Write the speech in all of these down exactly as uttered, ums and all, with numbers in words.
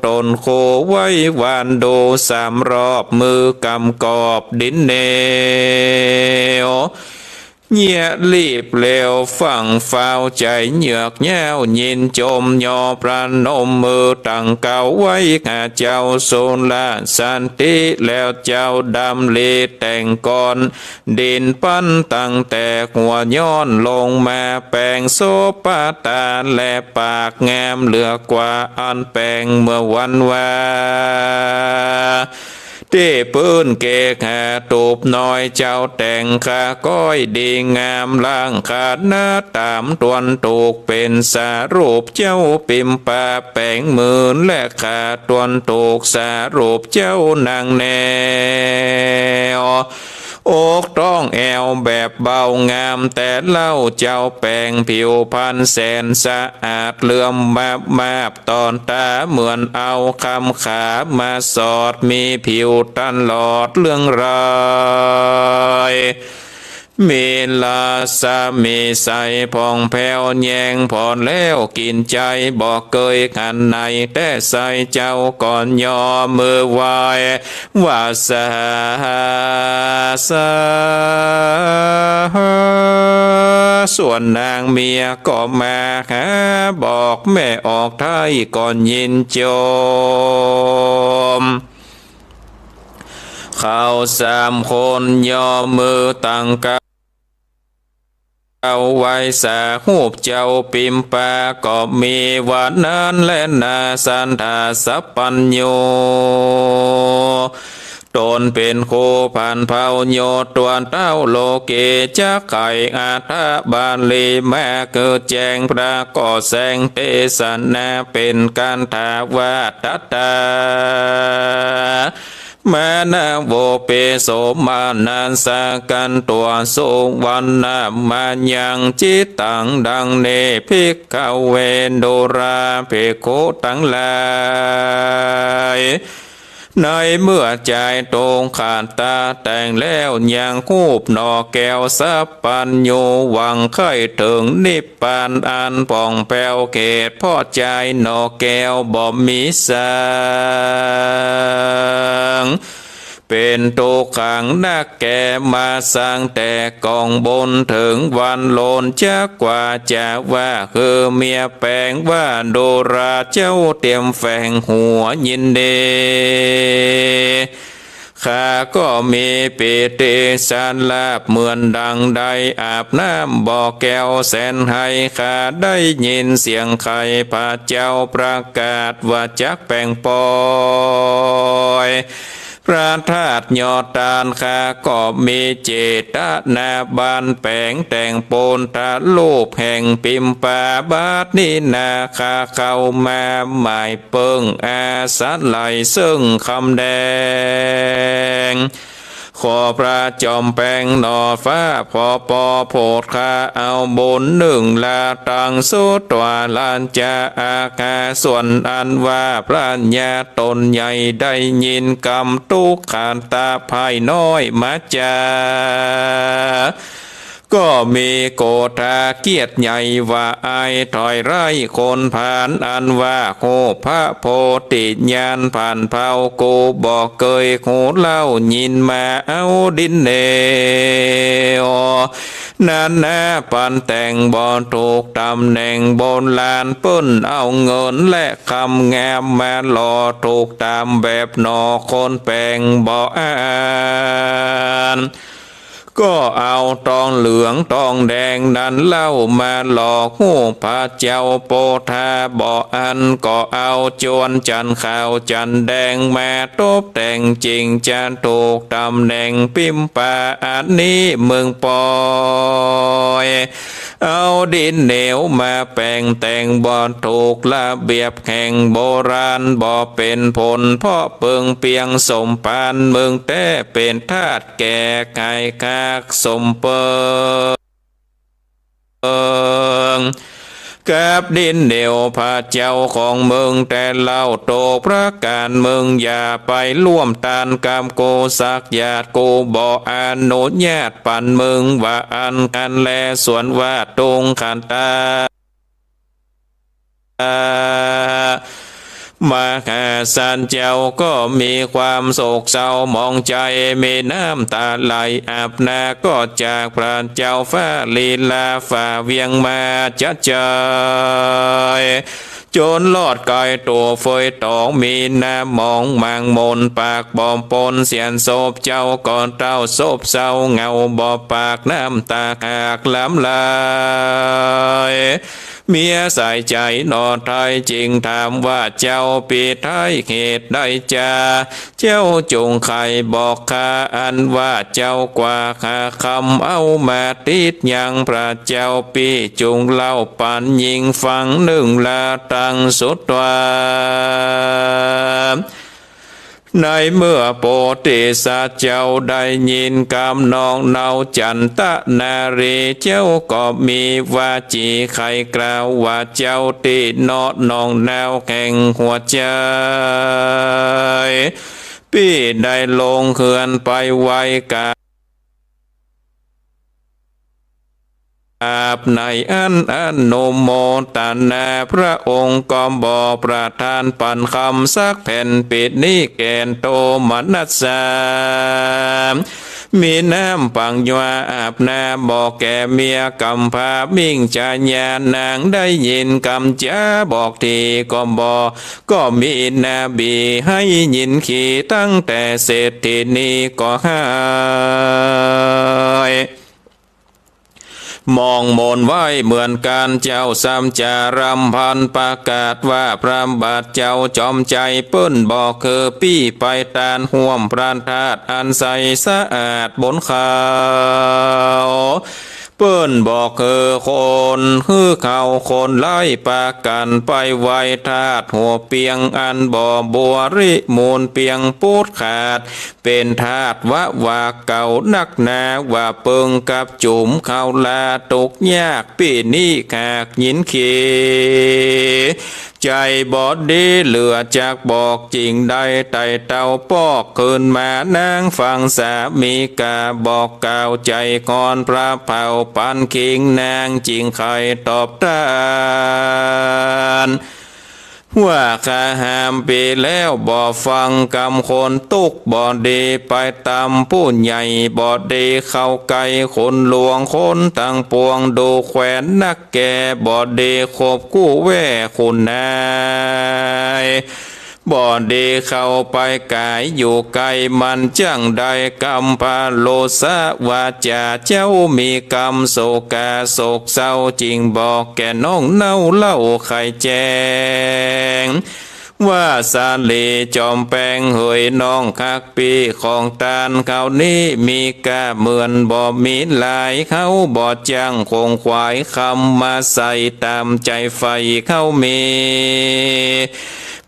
ต๋นโขไว้หว่านดูสามรอบ มือกำกอบดินเหนียว เยียะลีบเร็วฟั่งฟ้าว ใจ๋เหยือกเย้ายินจม ยอประนมมือตั้งเก้าไว้ หาเจ้าสุรสันติ แล้วเจ้าดำริแต่งกลอน ดินปันตั้งแต่หัวย้อนลงมา แป๋งโสภาต๋าและปากงามเหลือกว่าอันแป๋งเมื่อวันวา ตี้ปื้นเกศาตูปน้อยเจ้าแต่ง คาก้อยดีงามล้างขาดหน้าต๋าม ตวนถูกเป๋นสารูปเจ้าปิมปา แป๋งหมื่นและขาดตวนถูกสารูปเจ้านางแนว อกต๊องแอวแบบเบางามแต่เล่า เจ้าแป๋งผิวพรรณแสนสะอาดเหลื่อมมาบมาบต่อต๋า เหมือนเอาคำขามาสอด มีผิวตลอดเรื่องรอย มีราศมีใสผ่องแผ้วแยงผ่อนแล้ว กิ๋นใจ๋บ่เกยหันไหน แต่ใส่เจ้าก่อนยอมือไหว้ ว่าสา สา ส่วนนางเมียก็มาหา บอกแม่ออกไท้ก่อนยินจม เขาสามคนยอมือตั้งเก้า เอาไว้สารูปเจ้าปิมปา ก็มีว่านั้นแลนา สันทาสัพพัญญู ต๋นเป๋นครูผันเผ่าโย ตวนเต้าโลเก จักไขอัฏฐบาลีมา คือแจ้งพระก็แสงเตสนา เป๋นคาถาว่า ตถา มานะโว เปโส มานัสสัง กันตัง สุวัณณมายัง จิตตัง ดังนี้ ภิกขเว ดูราภิกขุตังหลาย ในเมื่อใจ๋ถูกขัตตาแต่งแล้ว ยังรูปหน่อแก้วสัพพัญญู หวังใค่เถิงนิพพานอันผ่องแผ้วเขต เพราะใจ๋หน่อแก้วบ่มีสัง เป๋นตุ๊กขังนักแก่ มาสังแต่ก่องบุญ เถิงวันโลนจักกว่าจะว่า คือเมียแป๋งว่า ดูราเจ้าเตียมแฝงหัวยินดี ข้าก็มีปีติสาราบเหมือนดังได้อาบน้ำบ่อแก้วแสนไฮ ข้าได้ยินเสียงไขพระเจ้าประกาศว่าจักแป๋งปอย พระธาตุยอดตาน ข้าก็มีเจตนาบานแป๋งแต่งปุทธรูปแห่งปิมปา บัดนี้นาข้าเข้ามาหมายเปิ้งอาศัยเซิ่งคำแดง ขอพระจอมแป๋งหน่อฟ้า พอปอโผดข้าเอาบุญนึ่งละตัง สุตวาลัญจะอาคา ส่วนอันว่าพระญาต๋นใหญ่ได้ยินกำตุ๊กขัตตาภายน้อยมาจา ก็มีโกธาเกียรติใหญ่ว่าอายถอยไล่คนพาล อันว่าโหพระโพธิญาณผ่านเผ่า กูบ่เกยหูเล่ายินมา เอาดินเหนียว นานาปันแต่งบ่ถูกต๋ำแหน่งโบราณ เปิ้นเอาเงินและคำงามมาหล่อถูกต๋ามแบบหน่อคนแป๋งบ่อ่าน ก็เอาตองเหลืองตองแดงนั้นเล่ามาหล่อฮูปพระเจ้าโพธาบ่อั้น ก็เอาจวนจันทร์ขาวจันทร์แดงมาตบแต่งจิ่งจะถูกต๋ำแหน่งปิมปาอันนี้เมืองปอย เอาดินเหนียวมาแป๋งแต่งบ่ถูกระเบียบแห่งโบราณ บ่เป๋นผลเพราะเปิงเปียงสมภาร เมืองแต๊เป๋นธาตุแก่ไขคักสมเปิง กับดินเหนียวพระเจ้าของเมืองแต๊เล่า โตประก๋านเมืองอย่าไปร่วมตานกับกูสักหยาด กูบ่อนุญาตปันเมืองว่าอั้น อันแลส่วนว่าตุ๊กขัตตา มหาสัตว์เจ้าก็มีความโศกเศร้าหมองใจ๋ มีน้ำต๋าไหลอาบหน้า ก็จากพระเจ้าฟ้าลีลาฝ่าเวียงมาจ๊ะเจ้ย จ๋นรอดก๋ายตั๋วเฟยต๋อง มีหน้าหมองหมางหมน ปากบ่ปนเสี้ยนศพเจ้า ก็เต้าศพเศร้าเหงาบ่ปาก น้ำต๋าหากหลามไหล เมียสายใจ๋หนอไทย จึงถามว่าเจ้าปี้ไทยเหตุใดจา เจ้าจุ่งใค่บอกข้า อันว่าเจ้ากว่าหาคำ เอามาติดยังพระเจ้าปี้ จุ่งเล่าปันญิงฟังนึ่งละตังสุดว่า ในเมื่อโพธิสัตว์เจ้าได้ยินกำนองเนาจันตนารี เจ้าก็มีวาจีไขกล่าวว่าเจ้าตี้เนาะนองนาวแห่งหัวใจ๋ ปี้ได้ลงเฮือนไปไหว้กรา บในอั้นอนุโมตนา พระองค์ก็บ่ประทานปันคำสักแผ่น ปี้นี้แก่นโตมนัสสา มีน้ำปังยวาอาบหน้า บอกแก่เมียกำพร้า มิ่งจายานางได้ยินกำจ๋าบอกตี้ก็บอก ก็มีนาบีให้ยินขี ตั้งแต่เศรษฐีนี้ก็หาย มองมนไว้เหมือนกั๋น เจ้าซ้ำจารำพันประกาศว่า พระบาทเจ้าจอมใจ๋เปิ้นบอกคือปี้ไปตานฮ่วมพระธาตุอันใสสะอาดบนเขา เปิ้นบอกคือคน คือเขาคนไร้ประกั๋นไปไหว้ธาตุหัวเปียง อันบ่บริบูรณ์เปียงปุดขาด เป๋นธาตุวะวาเก่านักหนา ว่าเปิงกับจุ๋มเขาลาตกยาก ปี้นี้หากยินขี ใจ๋บ่ดีเหลือจักบอก จึงได้ไต่เต้าปอกคืนมา นางฟังสามีกาบอกกล่าวใจ๋ก่อน พระเผ่าปันคิงนางจึงไขตอบต้าน ว่าข้าห้ามปี้แล้วบ่ฟังกำคน ตุ๊กบ่ดีไปตำผู้ใหญ่ บ่ดีเข้าใก้คนหลวง คนตังปวงดูแควนนักแก่ บ่ดีคบกู้แว่ขุนนาย บ่ดีเข้าไปก๋ายอยู่ใก้มัน จั้งได้กำพะโลสะวาจ๋า เจ้ามีกำโศกาโศกเศร้า จึงบอกแก่น้องเนาเล่าไขแจ้ง ว่าสาลีจอมแปงเหย น้องฮักปี้ของต้านเขานี้ มีก้าเหมือนบ่มีหลาย เขาบ่จ้างคงขวายคำมาใส่ต๋ามใจ๋ใฝ่เขามี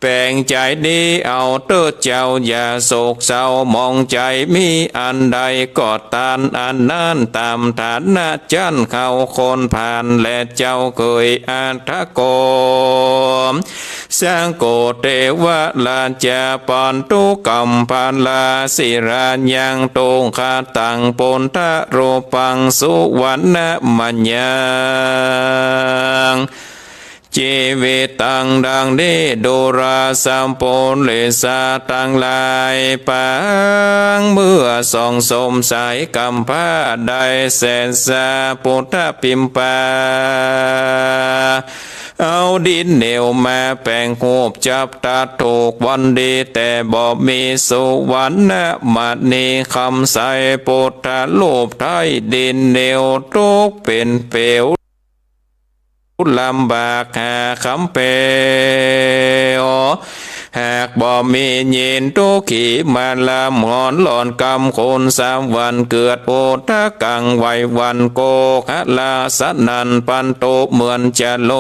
แป๋งใจ๋ดีเอาเต๊อะเจ้า อย่าโศกเศร้าหมองใจ๋ มีอันใดก็ตานอันนั้น ต๋ามฐานะจั้นเขาคนผ่าน และเจ้าเกยอัตถโก สะโกเตวะราจา ปันตุกัมภะลา สิรายัง ตุงคะตัง ปุทธะรูปัง สุวรรณะมะยัง จีวิตัง ดังนี้ดูราสะปุริสะตังหลาย ปางเมื่อส่องสมสายกัมภะได้เสสะ ปุทธะปิมปา เอาดินเหนียวมาแป๋งฮูปจับตัดถูกวันดี แต่บ่มีสุวรรณมณีคำใส ปุทธะรูปไท้ดินเหนียวตกเป๋นเปลว ลำบากหาคำแป๋ว หากบ่มียินตุขีมาลำหอนหลอนกำคนสามวันเกิดโอทะกังไหวหวั่นโกฆะลาสนั่นปันโตเหมือนจะโล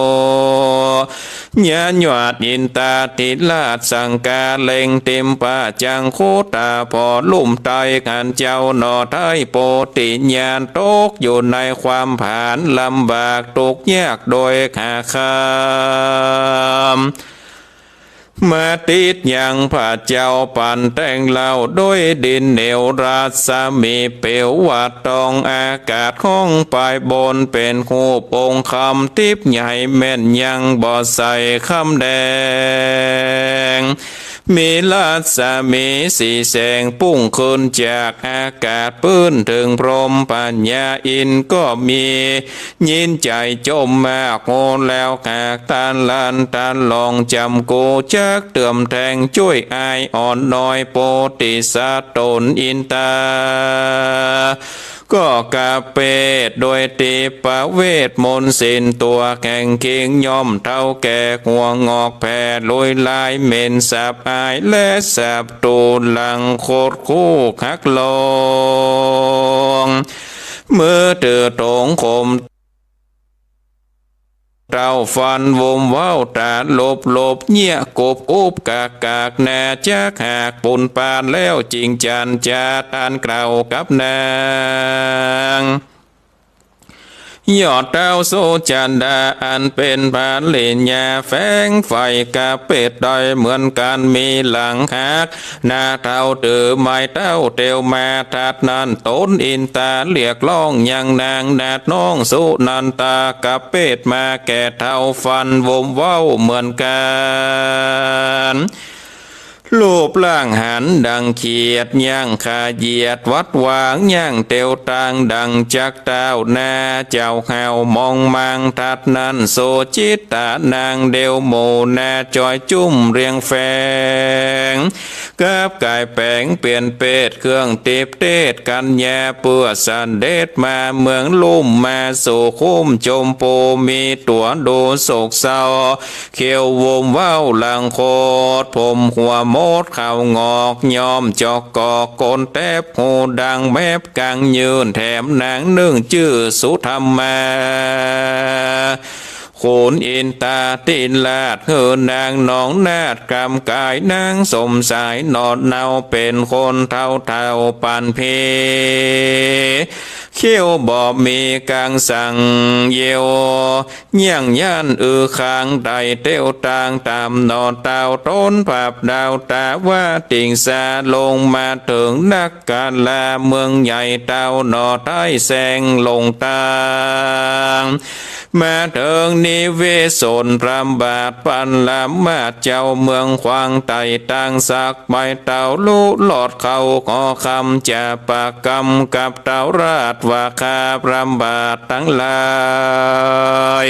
ยะยวาดอินตาธิราชสังกาเล็งติมปะจังคุตา ผ่อลุ่มไท้ขันเจ้าหน่อไท้โปธิญาณ ตกอยู่ในความผานลำบากทุกข์ยากโดยขาคำ มาติดยังพระเจ้าปันแต่งเล่า โดยดินเหนียวรัศมีเปลวว่าตอง อากาศของปายบนเป๋นฮูปองค์คำ ติ๊บใหญ่แม่นยังบ่ใส่คำแดง มีรัศมีสีแสงปุ้งขึ้นจากอากาศ ปื้นเถิงพรหมปัญญาอินทร์ก็มี ยินใจ๋จ๋มมาก ฮู้แล้วหากต้านลันต้านลอง จ๋ำกูจักเติมแทง จ้วยอ้ายอ่อนน้อย โปติสัตว์ต๋นอินตา ก็กะเปดโดยติปเวทมนต์สิน ตั๋วแข็งเคียงย่อมเต้าแก่ หัวงอกแผ่ลุยลาย เหม็นสาบอายและสาบตู หลังคดคู่หักลง มือถือถงคม เต้าฟันวมเว้า ต๋าหลบหลบ เยียะกบอุบกากกาก นาจักหากปุนปานแล้ว จิ่งจันจาต้านกล่าวกับนาง ยอดเต้าสุจันดา อันเป๋นภริยาแฝงใฝ่กะเปดได้เหมือนกั๋น มีหลังหัก นาเต้าถือไม้เต้าเตียวมา ทัดนั้นต๋นอินตาเรียกร้องยังนาง นาดน้องสุนันตากะเปดมาแก่เต้าฟันวมเว้าเหมือนกั๋น รูปร่างหันดังเขียด ย่างขะเหยียดวัดวาง ย่างเตียวตางดังจักร ต้าวหน้าเจ้าห้าว มองมางทัดนั้น สุจิตตานางเดียวหมู่ นาจอยจุ่มเรียงแฝง กับก๋ายแป๋งเปลี่ยนเปศ เครื่องติ๊บเตศกัญญา เปื้อเสด็จมาเมืองลุ่ม มาสู่คุ้มจมปู มีตั๋วดูโศกเศร้า เขียววมเว้าหลังคด ผมหัวมดเขาหงอก ย่อมจอกกอกโกนแต๊บ ฮูดังแมบกังยื่น แถมนางนึ่งจื้อสุธรรมา ขุนอินตาธิราช หื้อนางหนองนาฏกำก๋าย นางสมสายหนอดเนา เป๋นคนเฒ่าเฒ่าปันเพ เขี้ยวบ่มีกางสังเยียว เยียงยันอื้อคาง ไต่เตียวตางต๋ามหนอเต้า ต๋นผับดาวต๋าว่าติ่งสา ลงมาเถิงนักกาลา เมืองใหญ่เต้าหนอไท้แสงลงตาง มาเถิงนิเวศนพระบาทปันละมาด เจ้าเมืองขวางไต่ตางสัก ไม้เต้าลุลอดเข้า ขอคำจะปากกำกับเต้าราชว่า ข้าพระบาทตังหลาย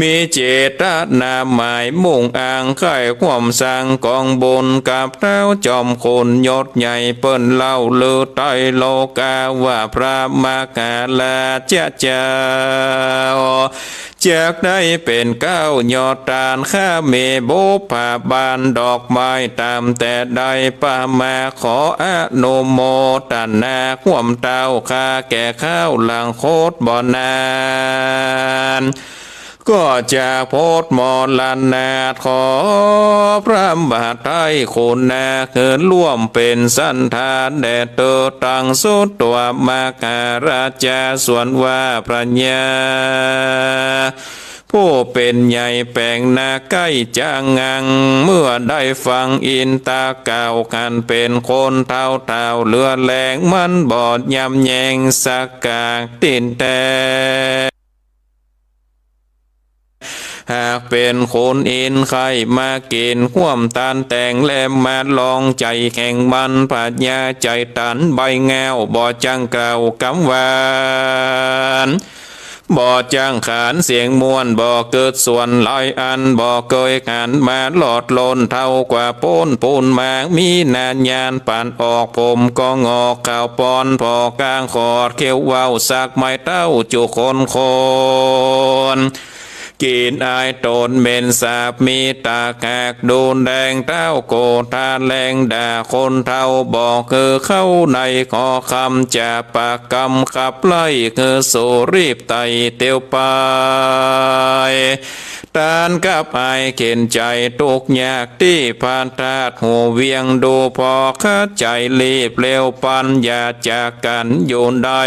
มีเจตนาหมายมุ่งอ้าง ใค่ความสร้างก๋องบุญกับเต้าจอมคุณยศใหญ่ เปิ้นเล่าลือไตรโลกาว่า พระมหาราชเจ้า จักได้เป๋นเกล้ายอดตาน ข้ามีบุพบาลดอกไม้ต๋ามแต่ใด ประมาขออนุโมตนา ฮ่วมเต้าข้าแก่ข้าวหลังคดบ่นาน ก็จะพดมรณาถ ขอพระบาทไท้คุณนา หื้อร่วมเป๋นสันธานแด่เตอตังสุดตั๋ว มหาราชาส่วนว่าพระญา ผู้เป๋นใหญ่แป๋งนาใก้จะงัง เมื่อได้ฟังอินตากล่าว หันเป๋นคนเฒ่าเฒ่าเหลือแรง มันบ่ยำแยงสักกากตินแต๊ หากเป๋นคนอินใค่มากิ๋นฮ่วมตานแตง และมาลองใจ๋แข็งมัน พญาใจ๋ตันใบ้แง้ว บ่จั้งกล่าวกำหวาน บ่จั้งขานเสียงม่วน บ่เกิดส่วนหลายอัน บ่เกยหันมาหลอดล้น เฒ่ากว่าปู๊นปูนมาก มีนาญาณปัดออก ผมก็งอก ขาวปอนผ่อกางขอด เขี้ยวเว้าสักไม้เต้าจุคนคน กิ๋นอายต๋นเหม็นสาบ มีต๋าหากดูแดง เต้าโกธาแลงด่าคนเฒ่า บ่หื้อเข้าใน ขอคำจะปากกำขับไล่ หื้อสูรีบไต่เตียวไป ตันกับอายเข็ญใจ๋ตุ๊กยากตี้พระธาตุหัวเวียง ดูผ่อข้าใจ๋รีบเร็วปัน อย่าจากกั๋นอยู่ได้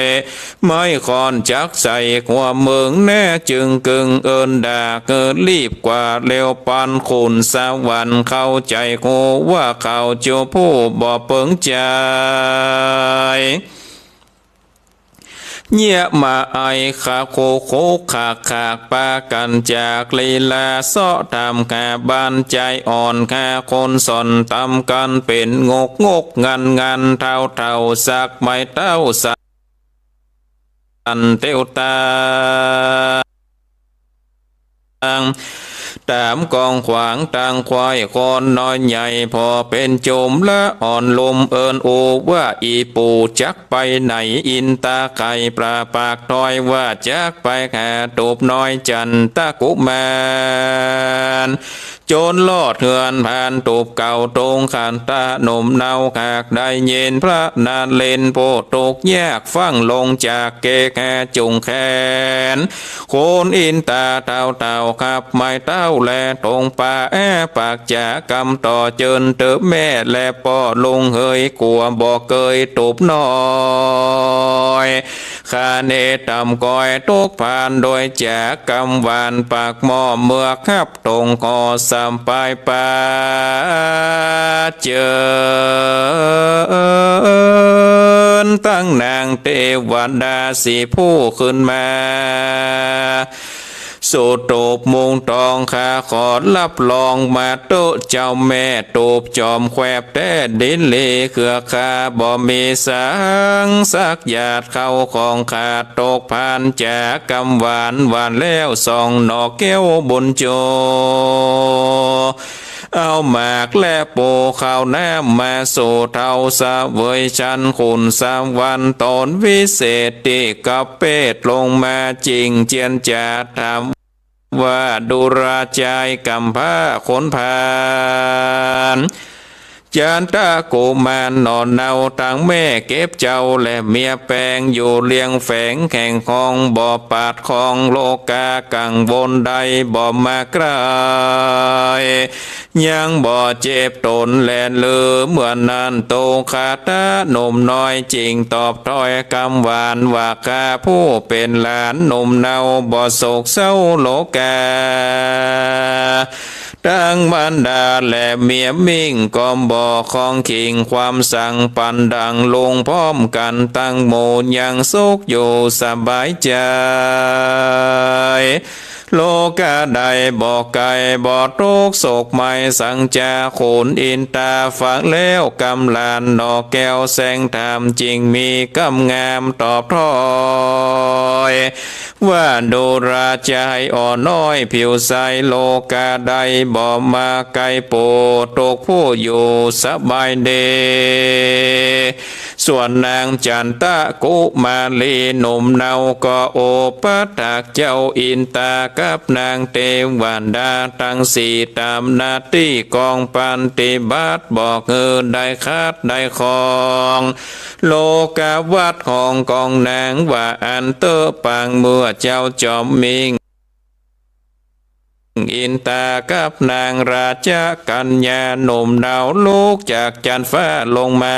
ไม้ขอนจักใส่หัวเมืองแน่ จึงกึ่งเอิ้นด่า เกิดรีบกว่าเร็วปัน ขุนสวรรค์เข้าใจ๋ฮู้ว่าเขาจูผู้บ่เปิงใจ๋ เยียะมาไอขะโคโคขากขาก ปากั๋นจากลีลา เซาะถามหาบ้านใจ๋อ่อน หาคนสอนตำกั๋นเป๋นงกงกงันงัน เฒ่าเฒ่าสักไม้เต้าสันเตียวตาง ต๋ามกองขวางตางควายคนน้อยใหญ่ ผ่อเป๋นจุมละอ่อนลุม เอิ้นอู้ว่าอีปู่จักไปไหน อินตาไข่ปลาปากถ้อย ว่าจักไปหาตูบน้อยจันตะกุมาร จ๋นลอดเฮือนผ่านตูบเก่าตรงขันตะหนุ่มเนา หากได้ยินพระนเรนทร์ผู้ตุ๊กยาก ฟั่งลงจากเกหาจุ่งแขน คนอินต๋าเฒ่าๆ ขับไม้เต้าแลตรงป่า แอ้ปากจ๋ากำต่อเจิญเต๊อะแม่และป้อลุงเหย กั๋วบ่เกยตูบน้อย ข้าเนต๋ำก้อยตกผ่าน โดยจ๋ากำหวานปากหม้อเมือกฮับ ตรงก่อสามปายปาเจิญ ตังนางเตวดาสี่ผู้ขึ้นมา สู่ตูบมุงตอง ข้าขอฮับรองมาเต๊อะเจ้าแม่ ตูบจอมแควบแต๊ดินเล เครือข้าบ่มีสังสักหยาด เข้าของขาดตกผ่าน จ๋ากำหวานหวานแล้วสองหน่อแก้วบุญโจ เอาหมากและปูข้าวน้ำมาสู่เฒ่าเสวยฉัน ขุนสวรรค์ต๋นวิเศษตี้กับเปตรลงมาจิ่งเจียนจ๋าถามว่า ดูราชายก๋ำพร้าขนพาล จันตะกุมารหน่อเนาตังแม่เก็บเจ้า และเมียแปงอยู่เลียงแฝงแข่งคอง บ่ปาดคองโลกากังวลใด บ่มาใก้ ยังบ่เจ็บต๋นแลหรือ เมื่อนั้นโตคาตะหนุ่มน้อยจิ่งตอบถ้อยกำหวานว่า ข้าผู้เป๋นหลานหนุ่มเนา บ่โศกเศร้าโลกา ตังมารดาและเมียมิ่งก็บ่คองคิง ความสังปันดังลุงพร้อมกั๋นตังหมู่ ยังสุขอยู่สบายใจ๋ โลกาใดบ่ไก๋บ่ตุ๊กข์โศกไหม้สังจ๋า ขุนอินต๋าฟังแล้วกำหลานหน่อแก้วแสงธรรม จิ่งมีกำงามตอบถ้อย ว่าดูราชายอ่อนน้อยผิวใส โลกาใดบ่มาใก้โปรด ตุ๊กข์ผู้อยู่สบายดี ส่วนนางจันตะกุมารีหนุ่มเนาก็โอปัตถากเจ้าอินต๋ากับนางเตวดาตังสี่ต๋ามหน้าตี้กองปฏิบัติ บอกหื้อได้ขัดได้คอง โลกวัตรของกองนางว่าอั้นเต๊อะ ปางเมื่อเจ้าจอมมิ่งอินต๋ากับนางราชกัญญาหนุ่มเนาลุกจากจันฟ้าลงมา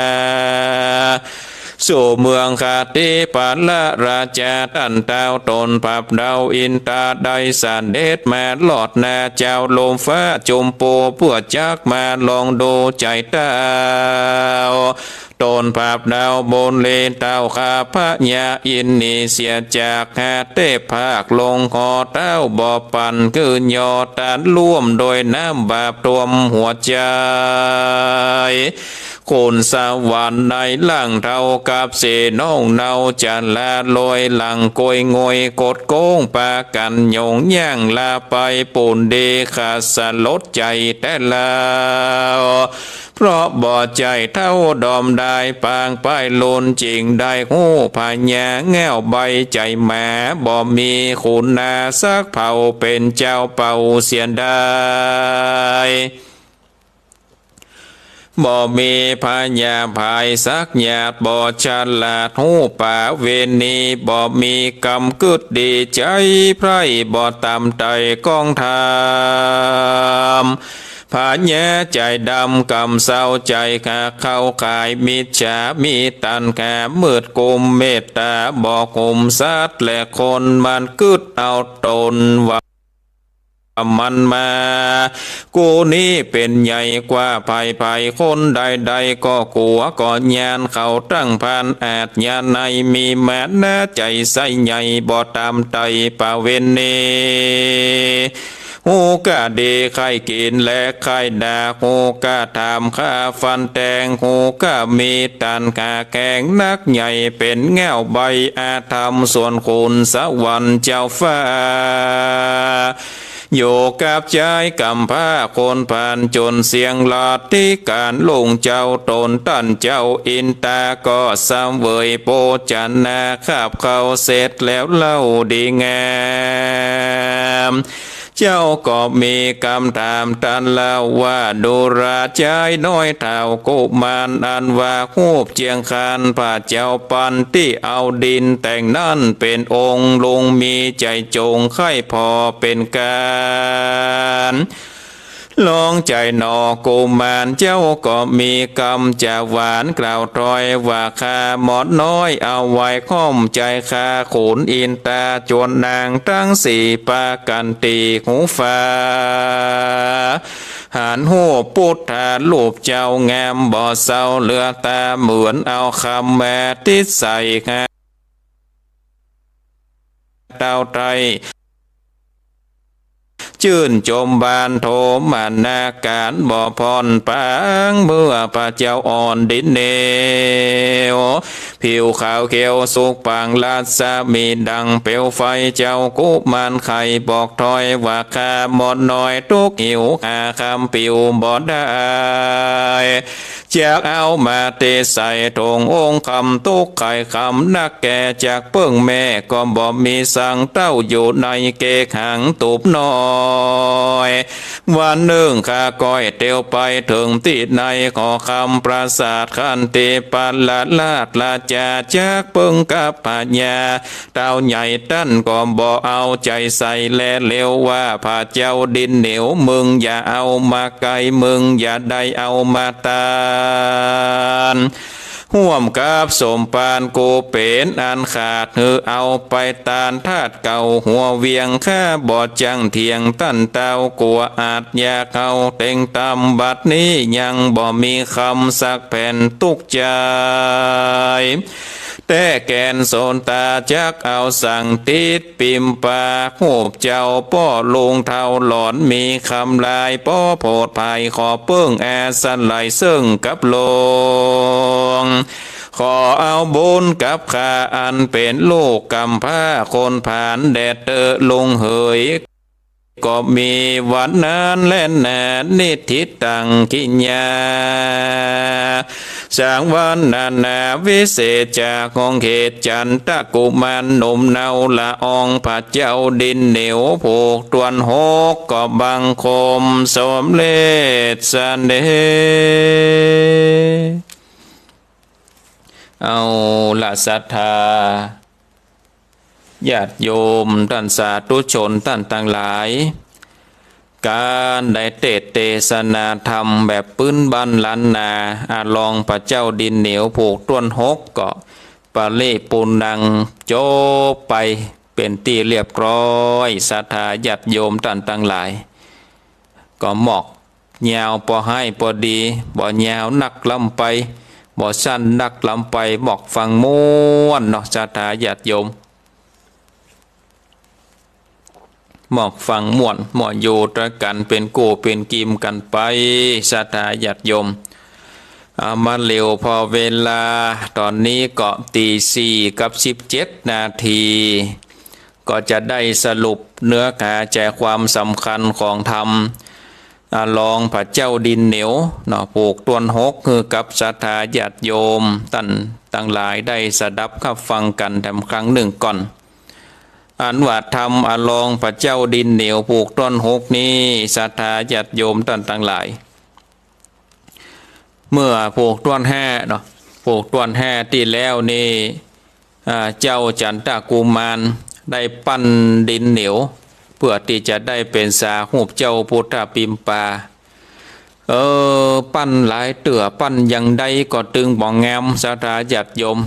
สู่เมืองคาติปาละราชา ต้านเต้าต๋นผับเดาอินต๋าได้เสด็จมาลอดหน้าเจ้าลมฟ้าจุมปู เปื้อจักมาลองดูใจ๋เต้า ต๋นผับเดาบนเลเต้าข้าพญาอินทร์นี้เสียจากหาเตพภาคลงหอเต้าบ่ปันคืนยอตันร่วมโดยน้ำบาปท่วมหัวใจ๋ คนสวรรค์ในหลังเต้ากับเสน้องเนาจะลาลอยหลังโกยงอยกดโกงปากั๋นหยงย่างลาไปปูนดีข้าสลดใจ๋แต๊ลาว เพราะบ่ใจ้เต้าดอมได้ปางป้ายลุน จิ่งได้ฮู้พญาแง่วใบใจ๋หมา บ่มีขุนนาสักเผ่าเป๋นเจ้าเป่าเสียดาย บ่มีผยาไพยสักหยาด บ่ฉลาดฮู้ประเวณี บ่มีกำกึ๊ดดีใจ๋ใผร่ บ่ต๋ามใจ๋กองธรรม ผยาใจ๋ดำ ก๋ำเซ้าใจ๋ขาด เข้าข่ายมิจฉา มีตัณหามืดกุม เมตต๋าบ่กุม สัตว์และคนมันกึ๊ดเอาต๋นว่า มันมา กูนี้เป๋นใหญ่กว่าใผๆ คนใดๆ ก็กั๋วก็ย้าน เขาตั้งพานอาชญาใน มีมานะใจ๋ใส่ใหญ่ บ่ต๋ามใจ๋ประเวณี ฮู้กะดีใค่กิ๋นและใค่ด่า ฮู้กะถามฆ่าฟันแตง ฮู้กะมีตัณหาแข็งนักใหญ่ เป๋นเง้าใบอธรรม ส่วนขุนสวรรค์เจ้าฟ้า อยู่กับใจ๊ก๋ำพร้าคนผ่าน จ๋นเสี้ยงลาติก๋านลุงเจ้าต๋น ต้านเจ้าอินตาก็เสวยโภชนาคาบข้าวเสร็จแล้วเล่าดีงาม เจ้าก็มีกำถามต้านเล่าว่า ดูราใจ๊น้อยเฒ่ากุมาร อันว่าฮูปเจียงคาน พระเจ้าปันตี้เอาดินแต่งนั้น เป๋นองค์ลุงมีใจ๋จงใค่ผ่อเป๋นก๋าน ลองใจ๋หนอกุมาร เจ้าก็มีกำจะหวานกล่าวถ้อยว่า ข้าหม่อมน้อยเอาไว้ข้องใจ๋ ข้าขุนอินตาจวนนางตังสี่ประก๋านตี้หูฟ้า หันฮูปปุทธารูปเจ้างามบ่เศร้าเหลือต๋า เหมือนเอาคำมาติดใส่หา เต้าไต้ จื้นจมบานโทมนาก๋านบ่ผ่อนปาง เมื่อพระเจ้าอ่อนดินเหนียว ผิวขาวเขียวสุกปางรัศมีดังเปลวไฟ เจ้ากุมารใค่บอกถ้อยว่า ข้าหม่อมน้อยตุ๊กข์หิวหาคำปิ๋วบ่ได้ จักเอามาตี้ใส่ถุง องค์คำตุ๊กข์ใค่คำนักแก่ จักเปิ้งแม่ก็บ่มีสัง เต้าอยู่ในเกหังตูบน้อย วันนึ่งข้าก้อยเตียวไปเถิงตี้ใน ขอคำประสาทขันติประราชราชา จักเปิ้งกับพญา เต้าใหญ่ตันก็บ่เอาใจ๋ใส่แล เลียวว่า พระเจ้าดินเหนียว มึงอย่าเอามาไกล มึงอย่าได้เอามาตาน ฮ่วมกับสมภารกูเป๋นอันขาด หื้อเอาไปตานธาตุเก่าหัวเวียง ข้าบ่จั้งเถียงตันเต้า กั๋วอาชญาเข้าเต็งต๋าม บัดนี้ยังบ่มีคำสักแผ่น ตุ๊กข์ใจ๋ แต๊แก่นสนต๋า จักเอาสังติดปิมปา ฮูปเจ้าป้อลุงเฒ่าหลอน มีคำลายป้อโผดภัย ขอเปิ้งอาศัยเซิ่งกับลุง ขอเอาบุญกับข้า อันเป๋นลูกก๋ำพร้าคนผาน แด่เต๊อะลุงเหย ก็มีวันนั้นแลนา นิทธิตัง กิญญา สังวรรณนา วิเศษจาของเขต จันตกุมารหนุ่มเนาละออง พระเจ้าดินเหนียวผูกต้วนหก ก็บังคมสมเร็จเสด็จ เอาละศรัทธา ญาติโยมต้านสาธุชนต้านตังหลาย ก๋านได้เตสน์เตสนาธรรมแบบปื๊นบ้านล้านนา อาลองพระเจ้าดินเหนียวผูกต้วนหก ก็ปริปูรณัง จบไปเป๋นตี้เรียบร้อย ศรัทธาญาติโยมต้านตังหลาย ก็หมอกยาวปอให้ปอดี บ่ยาวนักล้ำไป บ่สั้นนักล้ำไป หมอกฟังม่วนเนาะ ศรัทธาญาติโยม หมอกฟังม่วน หมอกอยู่ตวยกั๋นเป๋นกู้เป๋นกีมกั๋นไป ศรัทธาญาติโยม เอามาเร็วผ่อเวลา ต๋อนนี้ก็ตีสี่กับสิบเจ็ดนาที ก็จะได้สรุปเนื้อหาใจความสำคัญของธรรม อาลองพระเจ้าดินเหนียวเนาะ ผูกต้วนหก หื้อกับศรัทธาญาติโยมต้านตังหลายได้สดับฮับฟังกั๋นแถมครั้งนึ่งก่อน อันว่าธรรมอาลองพระเจ้าดินเหนียวผูกต้วนหกนี้ ศรัทธาญาติโยมต้านตังหลาย เมื่อปู๊กต้วนแห้เนาะ ปู๊กต้วนแห้ตี้แล้วนี่ อ่า เจ้าจันตะกุมารได้ปั้นดินเหนียว เปื้อตี้จะได้เป๋นสาฮูปเจ้าปุทธปิมปา เออ ปั้นหลายเตื้อ ปั้นอย่างใดก็ตึงบ่งาม ศรัทธาญาติโยม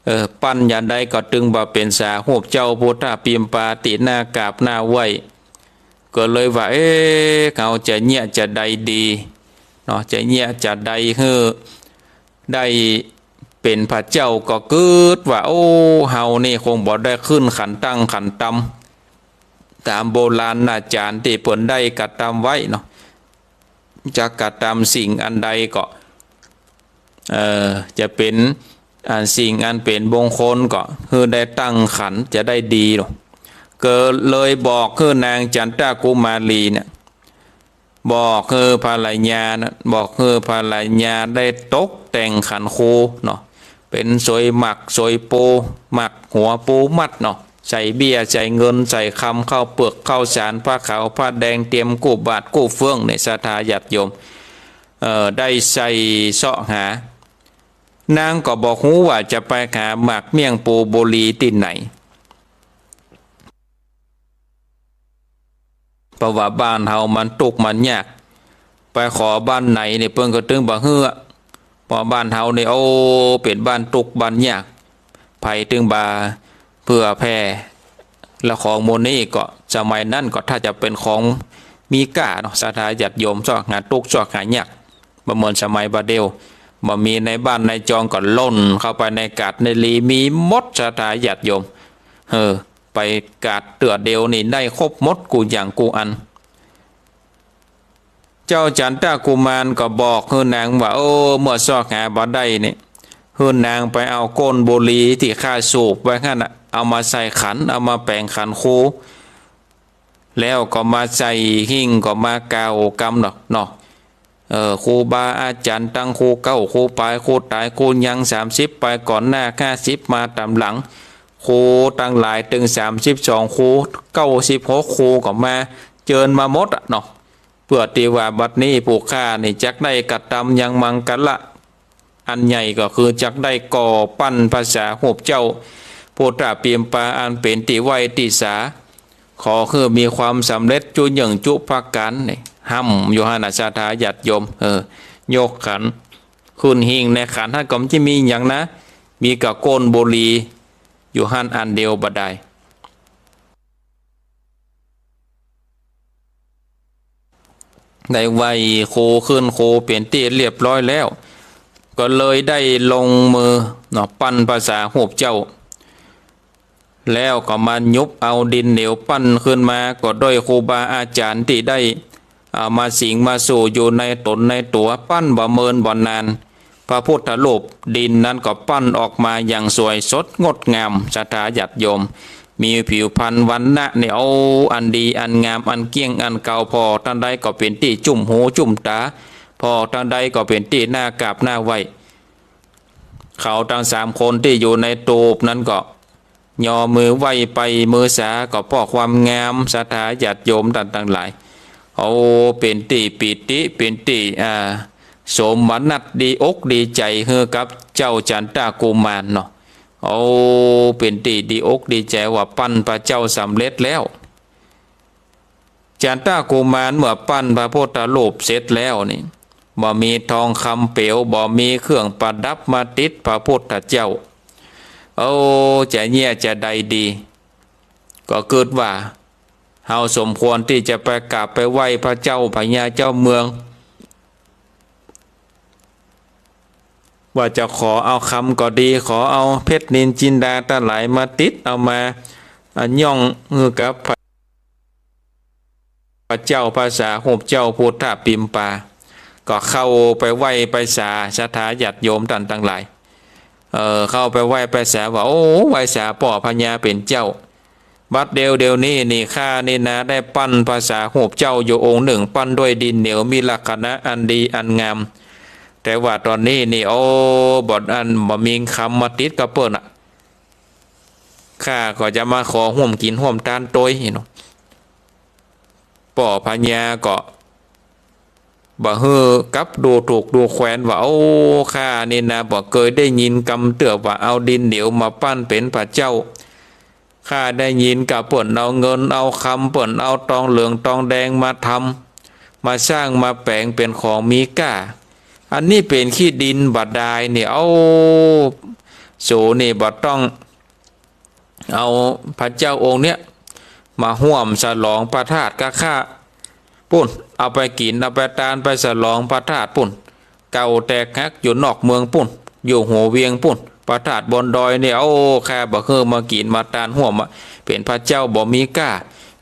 เออ ปั้นอย่างใดก็ตึงบ่เป๋นสาฮูปเจ้าปุทธปิมปาตี้น่ากราบน่าไหว้ ก็เลยว่า เอ๊ะ เฮาจะเยียะจะใดดีเนาะ จะเยียะจะใดหื้อได้เป๋นพระเจ้า ก็กึ๊ดว่า โอ้ เฮานี่คงบ่ได้ขึ้นขันตั้งขันต่ำ ต๋ามโบราณอาจ๋ารย์ตี้เปิ้นได้กระตำไว้เนาะ จะกระตำสิ่งอันใดก็ เอ่อ จะเป๋น อ่า สิ่งอันเป๋นมงคลก็ หื้อได้ตั้งขันจะได้ดีเนาะ ก็เลยบอกหื้อนางจันตะกุมารีเนี่ย บอกหื้อภรรยานะ บอกหื้อภรรยาได้ตกแต่งขันครูเนาะ เป๋นสวยหมากสวยปู หมากหัวปูมัดเนาะ ใส่เบี้ย ใส่เงิน ใส่คำ ข้าวเปือก ข้าวสาร ผ้าขาว ผ้าแดง เตรียมกู้บาตรกู้เฟื่องเนี่ย ศรัทธาญาติโยม เอ่อ ได้ใส่เสาะหา นางก็บ่ฮู้ว่าจะไปหาหมากเมี่ยงปูโบลีตี้ไหน เพราะว่าบ้านเฮามันตุ๊กข์มันยาก ไปขอบ้านไหนเนี่ยเปิ้นก็ตึงบ่หื้อ เพราะบ้านเฮาเนี่ย โอ้ เป๋นบ้านตุ๊กข์บ้านยาก ใผตึงบ่าเผื่อแผ่ และของหมู่นี้ก็ สมัยนั้นก็ถ้าจะเป๋นของมีก้าเนาะ ศรัทธาญาติโยม เสาะหาตุ๊กข์เสาะหายาก บ่เหมือนสมัยบ่าเดี่ยว บ่มีในบ้านในจองก็ล่นเข้าไปในกาดในหลี มีหมด ศรัทธาญาติโยม เออ ไปกาดเตื้อเดียวนี่ได้ครบหมดกู้อย่างกู้อัน เจ้าจันตะกุมารก็บอกหื้อนางว่า โอ้ เมื่อเสาะหาบ่ได้นี่ หื้อนางไปเอาก้นบุหรี่ตี้ข้าสูบไว้หั้นน่ะ เอามาใส่ขัน เอามาแป๋งขันครู แล้วก็มาใส่หิ้ง ก็มากล่าวกำเนาะ เนาะ เออ ครูบาอาจ๋ารย์ตังครูเก๊า ครูป๋าย ครูต๋าย ครูยัง สามสิบ ไปก่อนหน้า ห้าสิบ มาต๋ามหลัง ครูตังหลายตึง สามสิบสอง ครู เก้าสิบหก ครูก็มา เจิญมาหมดอะเนาะ เปื้อตี้ว่าบัดนี้ผู้ข้านี่จักได้กระตำยังมังคละ อันใหญ่ก็คือจักได้ก่อปั้นพระสาฮูปเจ้า ปุทธปิมปาอันเป๋นตี้ไหว้ตี้สา ขอหื้อมีความสำเร็จจุเหยิ่งจุประก๋านนี่ ฮ่ำอยู่หั้นน่ะ ศรัทธาญาติโยม เออ ยกขันขึ้นหิ้ง ในขันหั้นก็บ่มีหยังนะ มีก้าก้นบุหรี่อยู่หั้นอันเดียวบ่ดาย ได้ไหว้ครูขึ้นครูเป๋นตี้เรียบร้อยแล้ว ก็เลยได้ลงมือเนาะ ปั้นพระสาฮูปเจ้า แล้วก็มาหยุบเอาดินเหนียวปั้นขึ้นมา ก็ด้วยครูบาอาจ๋ารย์ตี้ได้เอามาสิงมาสู่อยู่ในต๋นในตั๋ว ปั้นบ่เมินบ่นาน พระพุทธรูปดินนั้นก็ปั้นออกมาอย่างสวยสดงดงาม ศรัทธาญาติโยม มีผิวพรรณวรรณะเนี่ย โอ้ อันดีอันงาม อันเกลี้ยงอันเก่า ผ่อตางใดก็เป๋นตี้จุ้มหูจุ้มต๋า ผ่อตางใดก็เป๋นตี้น่ากราบน่าไหว้ เขาตังสามคนตี้อยู่ในตูบนั้นก็ ยอมือไหว้ไปมือสา ก็เพราะความงาม ศรัทธาญาติโยมต้านตังหลาย โอ้ เป๋นตี้ปีติ เป๋นตี้ อ่า สมนัสดีอกดีใจ๋หื้อกับเจ้าจันตะกุมารเนาะ โอ้ เป๋นตี้ดีอกดีใจ๋ว่าปั้นพระเจ้าสำเร็จแล้ว จันตะกุมารเมื่อปั้นพระพุทธรูปเสร็จแล้วนี่ บ่มีทองคำเปลว บ่มีเครื่องประดับมาติดพระพุทธเจ้า โอ้ จะเยียะจะใดดี ก็กึ๊ดว่า เฮาสมควรตี้จะไปกราบไปไหว้พระเจ้าพญาเจ้าเมือง ว่าจะขอเอาคำก็ดี ขอเอาเพชรนิลจินดาตังหลายมาติด เอามา อ่ะ ย่องหื้อกับพระ พระเจ้าพระสาฮูปเจ้าปุทธปิมปา ก็เข้าไปไหว้ไปสา ศรัทธาญาติโยมต้านตังหลาย เออ เข้าไปไหว้ไปสาว่า โอ้ ไหว้สาป้อพญาเป๋นเจ้า บัดเดี๋ยวเดี๋ยวนี้นี่ข้านี่นาได้ปั้นพระสาฮูปเจ้าอยู่องค์นึ่ง ปั้นด้วยดินเหนียว มีลักษณะอันดีอันงาม แต่ว่าต๋อนนี้นี่ โอ้ บ่อนอันบ่มีคำมาติดกับเปิ้นอะ ข้าก็จะมาขอฮ่วมกิ๋นฮ่วมตานตวยเนาะ ป้อพญาก็ บ่หื้อกับดูถูกดูแควนว่า โอ้ ข้านี่นา บ่เกยได้ยินกำเตื้อว่าเอาดินเหนียวมาปั้นเป๋นพระเจ้า ข้าได้ยินก็เปิ้นเอาเงินเอาคำ เปิ้นเอาตองเหลืองตองแดงมาทำ มาสร้างมาแป๋งเป๋นของมีก้า อันนี้เป๋นขี้ดินบ่ดายนี่ เอ้า สูนี่บ่ต้องเอาพระเจ้าองค์เนี้ยมาฮ่วมฉลองพระธาตุกับข้า ปุ้น เอาไปกิ๋นเอาไปตานไปฉลองพระธาตุปุ้น เก่าแตกหักอยู่นอกเมืองปุ้น อยู่หัวเวียงปุ้น พระธาตุบนดอยเนี่ย โอ้ ข้าบ่หื้อมากิ๋นมาตานฮ่วมอะ เป๋นพระเจ้าบ่มีก้า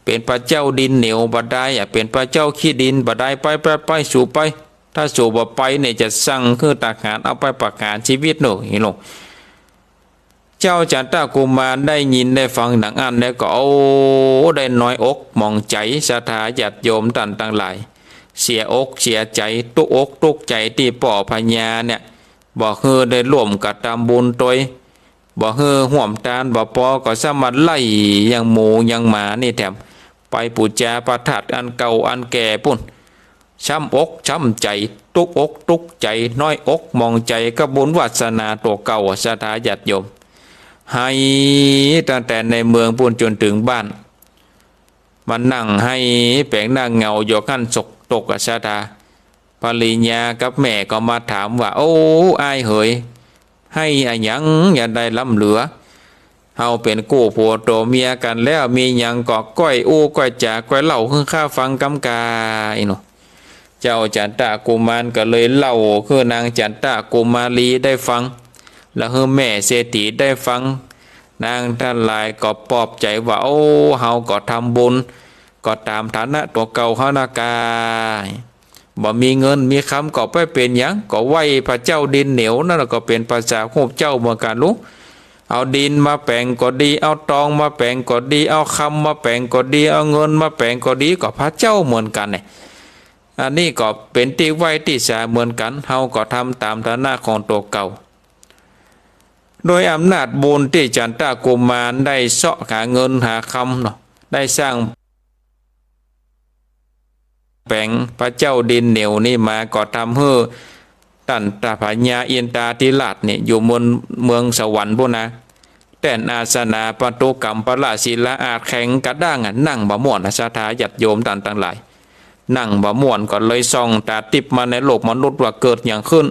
เป๋นพระเจ้าดินเหนียวบ่ดายอะ เป๋นพระเจ้าขี้ดินบ่ดาย ไป ไป ไป สูไป ถ้าสูบ่ไปเนี่ยจะสั่งหื้อทหารเอาไปประหารชีวิตโน่นนี่ลง เจ้าจันตะกุมารได้ยินได้ฟังดังอั้นแล้วก็ โอ้ ได้น้อยอกหมองใจ๋ ศรัทธาญาติโยมต้านตังหลาย เสียอกเสียใจ๋ ตุ๊กอกตุ๊กใจ๋ตี้ป้อพญาเนี่ย บ่หื้อได้ร่วมกระตำบุญตวย บ่หื้อฮ่วมตาน บ่ปอก็สามารถไล่ยังหมูยังหมานี่แถม ไปปู๋จาพระธาตุอันเก่าอันแก่ปุ้น ช้ำอกช้ำใจ๋ ตุ๊กอกตุ๊กใจ๋ น้อยอกหมองใจ๋กับบุญวาสนาตั๋วเก่าอะ ศรัทธาญาติโยม ไห้ตั้งแต่ในเมืองปุ้นจ๋นเถิงบ้าน มานั่งไห้แป๋งหน้าเหงาอยู่หั้น ศกตกอะ ศรัทธา ภริยากับแม่ก็มาถามว่า โอ้ อ้ายเหย ไห้อะหยัง อย่าได้ล้ำเหลือ เฮาเป๋นกู้ผัวตั๋วเมียกั๋นแล้ว มีหยังก็ก้อยอู้ก้อยจ๋าก้อยเล่าหื้อข้าฟังกำกายเนาะ เจ้าจันตะกุมารก็เลยเล่าหื้อนางจันตะกุมารีได้ฟัง แล้วหื้อแม่เศรษฐีได้ฟัง นางตังหลายก็ปลอบใจ๋ว่า โอ้ เฮาก็ทำบุญ ก็ต๋ามฐานะตั๋วเก่าเฮานาก้า บ่มีเงินมีคำก็บ่เป๋นหยัง ก็ไหว้พระเจ้าดินเหนียวนั่นแหละ ก็เป๋นภาษาฮูปเจ้าเหมือนกั๋นลูก เอาดินมาแป๋งก็ดี เอาตองมาแป๋งก็ดี เอาคำมาแป๋งก็ดี เอาเงินมาแป๋งก็ดี ก็พระเจ้าเหมือนกั๋นเนี่ย อันนี้ก็เป๋นตี้ไหว้ตี้สาเหมือนกั๋น เฮาก็ทำต๋ามฐานะของตั๋วเก่า โดยอำนาจบุญตี้จันตะกุมารได้เซาะหาเงินหาคำเนาะ ได้สร้างแป๋งพระเจ้าดินเหนียวนี่มา ก็ทำหื้อต้านตาพญาอินตาธิราชนี่อยู่เมือง เมืองสวรรค์ปุ้นนะ แต้นอาสนะ ปทุกรรมปะละศิลา อาจแข็งกระด้างอะ นั่งบ่ม่วนอะ ศรัทธาญาติโยมต้านตังหลาย นั่งบ่ม่วนก็เลยส่องต๋าติ๊บมาในโลกมนุษย์ว่าเกิดหยังขึ้น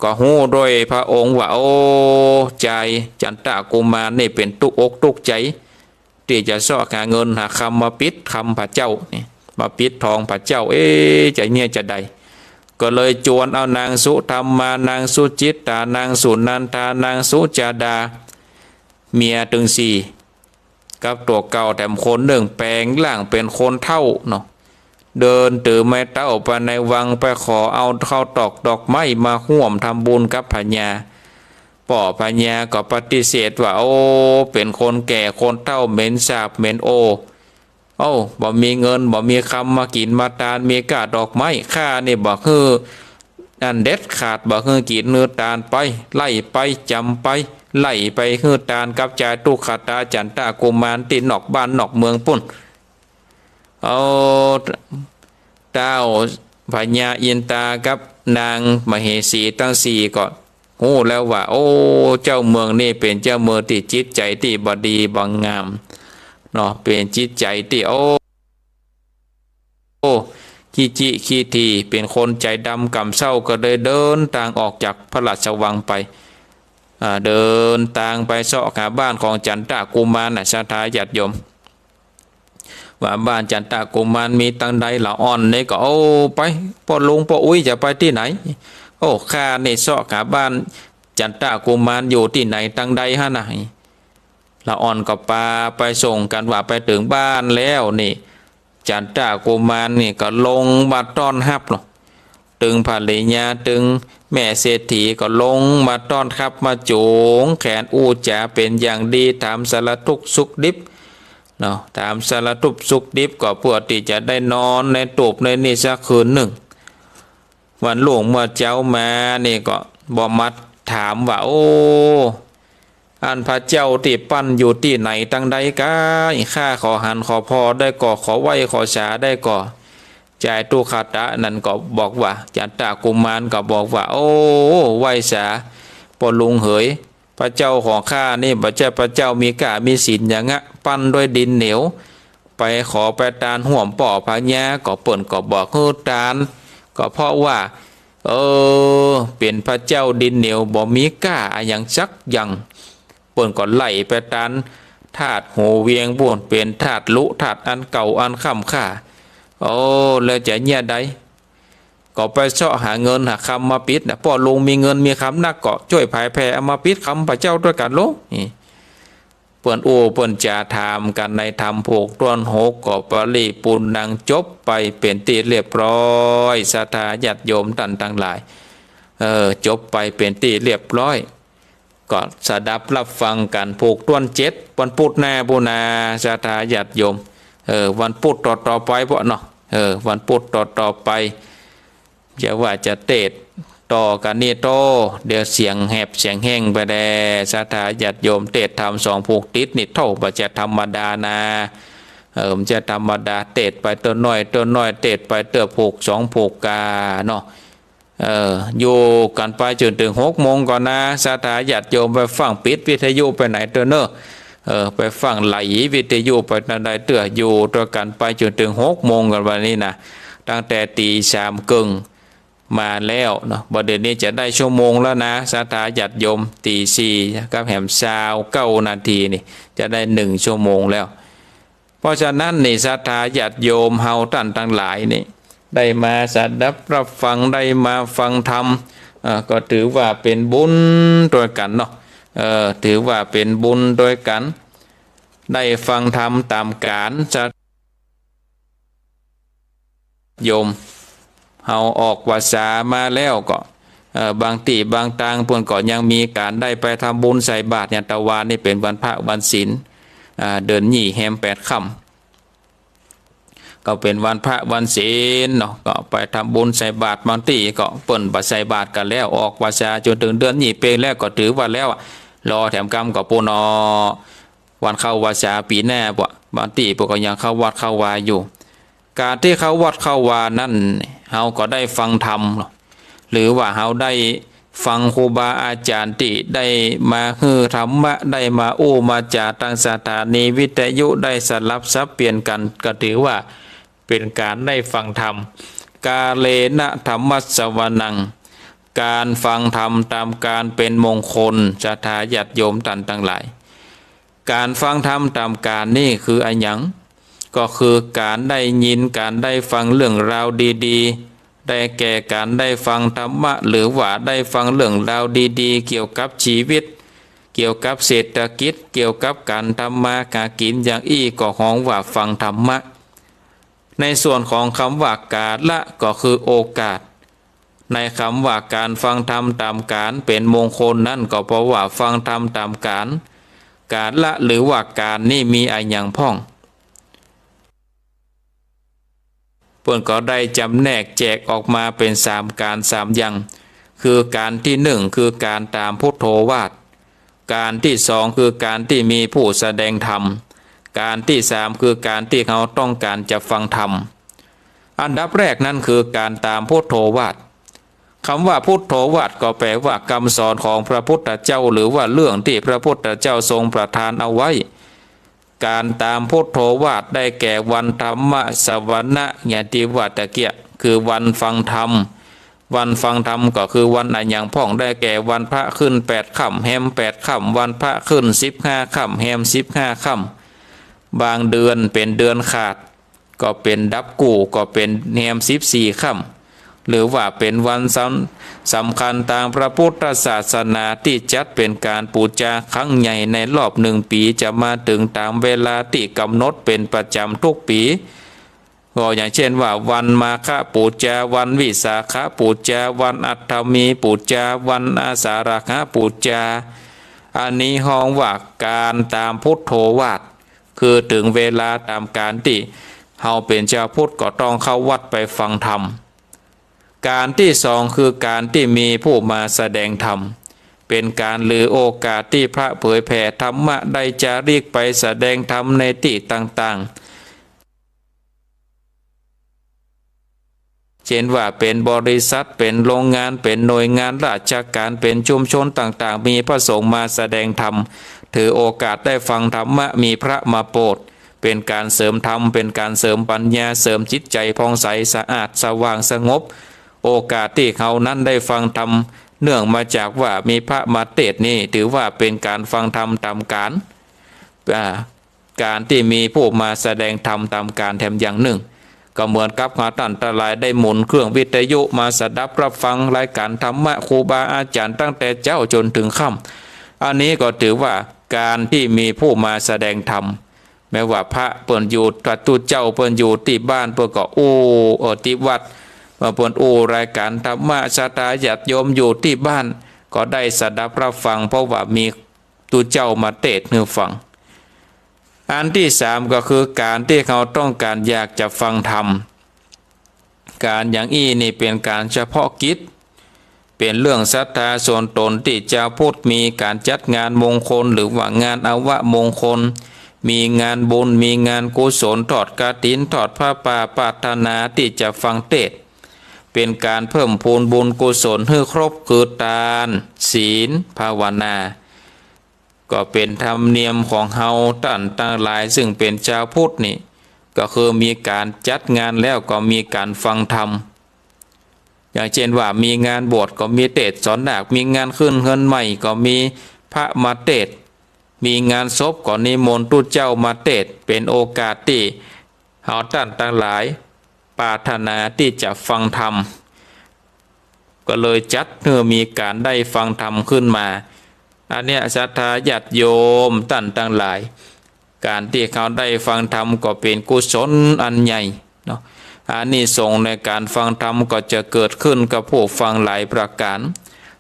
ก็ฮู้โดยพระองค์ว่า โอ้ จายจันตะกุมารนี่เป๋นตุ๊กอกตุ๊กใจ๋ ตี้จะเซาะหาเงินหาคำมาปิดคำพระเจ้านี่ มาปิดทองพระเจ้า เอ๊ะ จะเยียะจาใด ก็เลยจวนเอานางสุธรรมา นางสุจิตตา นางสุนันทา นางสุจาดา เมียตึงสี่ กับตั๋วเก่าแถมคนนึ่ง แป๋งร่างเป๋นคนเฒ่าเนาะ เดินถือไม้เต๊าไปในวัง ไปขอเอาข้าวตอกดอกไม้มาฮ่วมทำบุญกับพญา ป้อพญาก็ปฏิเสธว่า โอ้ เป๋นคนแก่คนเฒ่า เหม็นสาบเหม็นโอ โอ้ บ่มีเงินบ่มีคำมากิ๋นมาตาน มีก้าดอกไม้ ข้านี่บ่หื้ออันเด็ดขาด บ่หื้อกิ๋นหื้อตานไป ไล่ไปจ๋ำไป ไล่ไปหื้อตานกับจายตุ๊กขตาจันตะกุมารตี้นอกบ้านนอกเมืองปุ้น เอา เต้าพญาอินตากับนางมเหสีตึงสี่ก็ฮู้แล้วว่า โอ้ เจ้าเมืองนี่เป๋นเจ้าเมืองตี้จิตใจ๋ตี้บ่ดีบ่งามเนาะ เป๋นจิตใจ๋ตี้ โอ้ โอ้ ขี้จี้ขี้ถี่ เป๋นคนใจ๋ดำก่ำเซ้า ก็เลยเดินตางออกจากพระราชวังไป อ่า เดินตางไปเซาะหาบ้านของจันตะกุมารน่ะ ศรัทธาญาติโยม ว่าบ้านจันตะกุมารมีตังใด ละอ่อนนี่ก็ โอ้ ไป ป้อลุงป้ออุ๊ยจะไปตี้ไหน โอ้ ข้านี่เซาะหาบ้านจันตะกุมารอยู่ตี้ไหนตังใดหั้นน่ะ ละอ่อนก็ปาไปส่งกั๋น ว่าไปเถิงบ้านแล้วนี่ จันตะกุมารนี่ก็ลงมาต้อนฮับเนาะ ตึงภริยา ตึงแม่เศรษฐีก็ลงมาต้อนฮับ มาจู๋งแขนอู้จ๋าเป๋นอย่างดี ถามสารทุกข์สุขดิบเนาะ ถามสารทุกข์สุขดิบก็เปื้อตี้จะได้นอนในตูบในนี่สักคืนนึ่ง วันรุ่งเมื่อเจ๊ามานี่ก็บ่มาถามว่า โอ้ อันพระเจ้าตี้ปั้นอยู่ตี้ไหนตังใดก้า ข้าขอหันขอผ่อได้ก่อ ขอไหว้ขอสาได้ก่อ จายตุ๊กตะนั้นก็บอกว่า จันตะกุมารก็บอกว่า โอ้ ไหว้สา ป้อลุงเหย พระเจ้าของข้านี่บ่ใจ้พระเจ้ามีก้ามีศีลหยังอะ ปั้นด้วยดินเหนียว ไปขอไปตานฮ่วมป้อพญา ก็เปิ้นก็บ่หื้อตาน ก็เพราะว่า เออ เป๋นพระเจ้าดินเหนียว บ่มีก้าอะหยังสักอย่าง เปิ้นก็ไล่ไปตานธาตุหัวเวียงปู๊น เป๋นธาตุลุ ธาตุอันเก่าอันค้ำค่า โอ้ แล้วจะเยียะใด ก็ไปเซาะหาเงินหาคำมาปิดนะ ป้อลุงมีเงินมีคำนัก ก็จ้วยผายแผ่เอามาปิดคำพระเจ้าตวยกั๋นโลด นี่ เปิ้นอู้เปิ้นจ๋าถามกั๋นในธรรมผูกต้นหก ก็ปริปูรณัง จบไปเป๋นตี้เรียบร้อย ศรัทธาญาติโยมต้านตังหลาย เออ จบไปเป๋นตี้เรียบร้อย ก็สดับรับฟังกั๋นผูกต้นเจ็ด วันพุธหน้าปู๊นนา ศรัทธาญาติโยม เออ วันพุธต่อๆ ไปเปาะเนาะ เออ วันพุธต่อๆ ไป จะว่าจะเตสน์ต่อกั๋นนี่โต้ เดี๋ยวเสียงแหบเสียงแห้งไปแล ศรัทธาญาติโยม เตสน์ธรรมสองผูกติดนี่โต้ บ่ใจ้ธรรมดานะ เออ บ่ใจ้ธรรมดา เตสน์ไปเตื้อน้อยเตื้อน้อย เตสน์ไปเตื้อผูกสองผูกกาเนาะ เออ อยู่กั๋นไปจ๋นเถิงหกโมงก่อนนะ ศรัทธาญาติโยม ไปฟังปิดวิทยุไปไหนเตื้อเน่อ เออ ไปฟังไหลวิทยุไปตานใดเตื้อ อยู่ตวยกั๋นไปจ๋นเถิงหกโมงกั๋นวันนี้นะ ตั้งแต่ตี๋สามเกิ่งมาแล้วเนาะ บ่าเดี่ยวนี้จะได้ชั่วโมงแล้วนะ ศรัทธาญาติโยม ตี๋สี่กับแหมซาวเก้านาทีนี่ จะได้หนึ่งชั่วโมงแล้ว เพราะฉะนั้นนี่ ศรัทธาญาติโยมเฮาต้านตังหลายนี่ ได้มาสดับรับฟัง ได้มาฟังธรรม เอ่อ ก็ถือว่าเป๋นบุญตวยกั๋นเนาะ เอ่อ ถือว่าเป๋นบุญตวยกั๋น ได้ฟังธรรมต๋ามก๋าล ศรัทธา โยมเฮาออกพรรษามาแล้วก็ เอ่อ บางตี้บางตางเปิ้นก็ยังมีก๋านได้ไปทำบุญใส่บาตร อย่างตะวานี้เป๋นวันพระวันศีล อ่า เดือนยี่แฮมแปดค่ำ ก็เป๋นวันพระวันศีลเนาะ ก็ไปทำบุญใส่บาตร บางตี้ก็เปิ้นบ่ใส่บาตรกั๋นแล้ว ออกพรรษาจ๋นเถิงเดือนยี่เปงแล้ว ก็ถือว่าแล้วอะ รอแถมกำก็ปู้นเนาะ วันเข้าพรรษาปี๋หน้าปะ บางตี้เปิ้นก็ยังเข้าวัดเข้าวาอยู่ ก๋านตี้เข้าวัดเข้าวานั้น เฮาก็ได้ฟังธรรม หรือว่าเฮาได้ฟังครูบาอาจ๋ารย์ตี้ได้มาหื้อธรรมะ ได้มาอู้มาจ๋าตางศาสถานีวิทยุ ได้สลับสับเปลี่ยนกั๋น ก็ถือว่าเป๋นก๋านได้ฟังธรรม กาเลนะธัมมัสสวนัง ก๋านฟังธรรมต๋ามก๋าลเป๋นมงคล ศรัทธาญาติโยมต้านตังหลาย ก๋านฟังธรรมต๋ามก๋าลนี่คืออะหยัง ก็คือก๋านได้ยิน ก๋านได้ฟังเรื่องราวดีๆ ได้แก่ก๋านได้ฟังธรรมะ หรือว่าได้ฟังเรื่องราวดีๆ เกี่ยวกับชีวิต เกี่ยวกับเศรษฐกิจ เกี่ยวกับก๋านทำมาหากิ๋นอย่างอี้ ก็ฮ้องว่าฟังธรรมะ ในส่วนของกำว่ากาละ ก็คือโอกาส ในกำว่าก๋านฟังธรรมต๋ามก๋าลเป๋นมงคลนั้น ก็เพราะว่าฟังธรรมต๋ามก๋าล กาละหรือว่าก๋าลนี่มีอะหยังพ่อง เปิ้นก็ได้จ๋ำแนกแจกออกมาเป๋นสามก๋าลสามอย่าง คือก๋าลตี้นึ่ง คือก๋าลต๋ามพุทโธวาท ก๋าลตี้สอง คือก๋าลตี้มีผู้แสดงธรรม ก๋าลตี้สาม คือก๋าลตี้เฮาต้องก๋านจะฟังธรรม อันดับแรกนั้นคือก๋าลต๋ามพุทโธวาท กำว่าพุทโธวาทก็แปลว่ากำสอนของพระพุทธเจ้า หรือว่าเรื่องตี้พระพุทธเจ้าทรงประทานเอาไว้ ก๋าลต๋ามพุทโธวาทได้แก่วันธรรมสวนะ อย่างตี้ว่าตะเกียะ คือวันฟังธรรม วันฟังธรรมก็คือวันอะหยังพ่อง ได้แก่วันพระขึ้นแปดค่ำ แฮมแปดค่ำ วันพระขึ้นสิบห้าค่ำ แฮมสิบห้าค่ำ บางเดือนเป๋นเดือนขาด ก็เป๋นดับกู้ ก็เป๋นแฮมสิบสี่ค่ำ หรือว่าเป๋นวันสำ สำคัญตางพระพุทธศาสนาตี้จัดเป๋นก๋านปู๋จาครั้งใหญ่ในรอบนึ่งปี๋ จะมาเถิงต๋ามเวลาตี้ก๋ำหนดเป๋นประจ๋ำกู้ปี๋ ก็อย่างเจ้นว่า วันมาฆปู๋จา วันวิสาขปู๋จา วันอัฏฐมีปู๋จา วันอาสาฬหปู๋จา อันนี้ฮ้องว่าก๋าลต๋ามพุทโธวาท คือเถิงเวลาต๋ามก๋าลตี้เฮาเป๋นจาวพุทธก็ต้องเข้าวัดไปฟังธรรม ก๋าลตี้สอง คือก๋าลตี้มีผู้มาแสดงธรรม เป๋นก๋าลหรือโอกาสตี้พระเผยแผ่ธรรมะได้จาริกไปแสดงธรรมในตี้ต่างๆ เ เช่นว่าเป๋นบริษัท เป๋นโรงงาน เป๋นหน่วยงานราชการ เป๋นชุมชนต่างๆ มีพระสงฆ์มาแสดงธรรม ถือโอกาสได้ฟังธรรมะ มีพระมาโปรด เป๋นก๋านเสริมธรรม เป๋นก๋านเสริมปัญญา เสริมจิตใจ๋ผ่องใสสะอาดสว่างสงบ โอกาสตี้เฮานั้นได้ฟังธรรม เนื่องมาจากว่ามีพระมาเตสน์นี้ ถือว่าเป๋นก๋านฟังธรรมต๋ามกาล อ่า ก๋านตี้มีผู้มาแสดงธรรมต๋ามกาลแถมอย่างนึ่ง ก็เหมือนกับเฮาต้านตังหลายได้หมุนเครื่องวิทยุมาสดับรับฟังรายก๋านธรรมะครูบาอาจ๋ารย์ตั้งแต่เจ๊าจ๋นเถิงค่ำ อันนี้ก็ถือว่าก๋านตี้มีผู้มาแสดงธรรม แม้ว่าพระเปิ้นอยู่ พระตุ๊เจ้าเปิ้นอยู่ตี้บ้าน เปิ้นก็อู้ เอ่อ ตี้วัด เมื่อเปิ้นอู้รายก๋านธรรมะ ศรัทธาญาติโยมอยู่ตี้บ้าน ก็ได้สดับรับฟัง เพราะว่ามีตุ๊เจ้ามาเตสน์หื้อฟัง อันตี้สามก็คือก๋านตี้เฮาต้องก๋านอยากจะฟังธรรม ก๋านอย่างอี้นี่เป๋นก๋านเฉพาะกิจ เป๋นเรื่องศรัทธาส่วนต๋นตี้จาวพุทธมีก๋านจัดงานมงคล หรือว่างานอวมงคล มีงานบุญ มีงานกุศล ทอดกฐิน ทอดผ้าป่า ปรารถนาตี้จะฟังเตสน์ เป๋นก๋านเพิ่มพูนบุญกุศลหื้อครบ คือตาน ศีล ภาวนา ก็เป๋นธรรมเนียมของเฮาต้านตังหลายซึ่งเป๋นจาวพุทธนี่ ก็คือมีก๋านจัดงานแล้วก็มีก๋านฟังธรรม อย่างเช่นว่ามีงานบวชก็มีเตสน์สอนนาค มีงานขึ้นเฮือนใหม่ก็มีพระมาเตสน์ มีงานศพก็นิมนต์ตุ๊เจ้ามาเตสน์ เป๋นโอกาสตี้เฮาต้านตังหลายปรารถนาตี้จะฟังธรรม ก็เลยจัดหื้อมีก๋านได้ฟังธรรมขึ้นมา อันเนี้ยศรัทธาญาติโยมต้านตังหลาย ก๋านตี้เฮาได้ฟังธรรมก็เป๋นกุศลอันใหญ่เนาะ อานิสงส์ในก๋านฟังธรรมก็จะเกิดขึ้นกับผู้ฟังหลายประก๋าน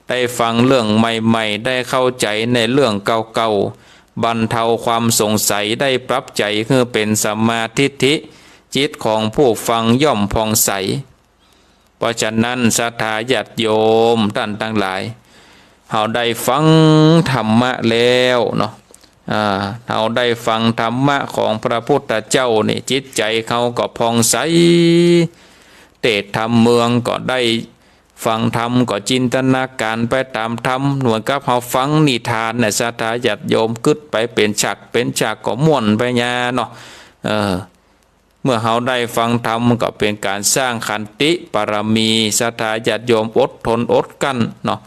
ได้ฟังเรื่องใหม่ๆ ได้เข้าใจ๋ในเรื่องเก่าๆ บรรเทาความสงสัย ได้ปรับใจ๋หื้อเป๋นสัมมาทิฏฐิ จิตของผู้ฟังย่อมผ่องใส เพราะฉะนั้นศรัทธาญาติโยมต้านตังหลาย เฮาได้ฟังธรรมะแล้วเนาะ อ่า เฮาได้ฟังธรรมะของพระพุทธเจ้านี่ จิตใจ๋เฮาก็ผ่องใส เตสน์ธรรมเมืองก็ได้ฟังธรรม ก็จินตนาก๋านไปต๋ามธรรม เหมือนกับเฮาฟังนิทานน่ะ ศรัทธาญาติโยม กึ๊ดไปเป๋นฉากเป๋นฉากก็ม่วนไปยาเนาะ เออ เมื่อเฮาได้ฟังธรรมก็เป๋นก๋านสร้างขันติปารมี ศรัทธาญาติโยมอดทนอดกลั้นเนาะ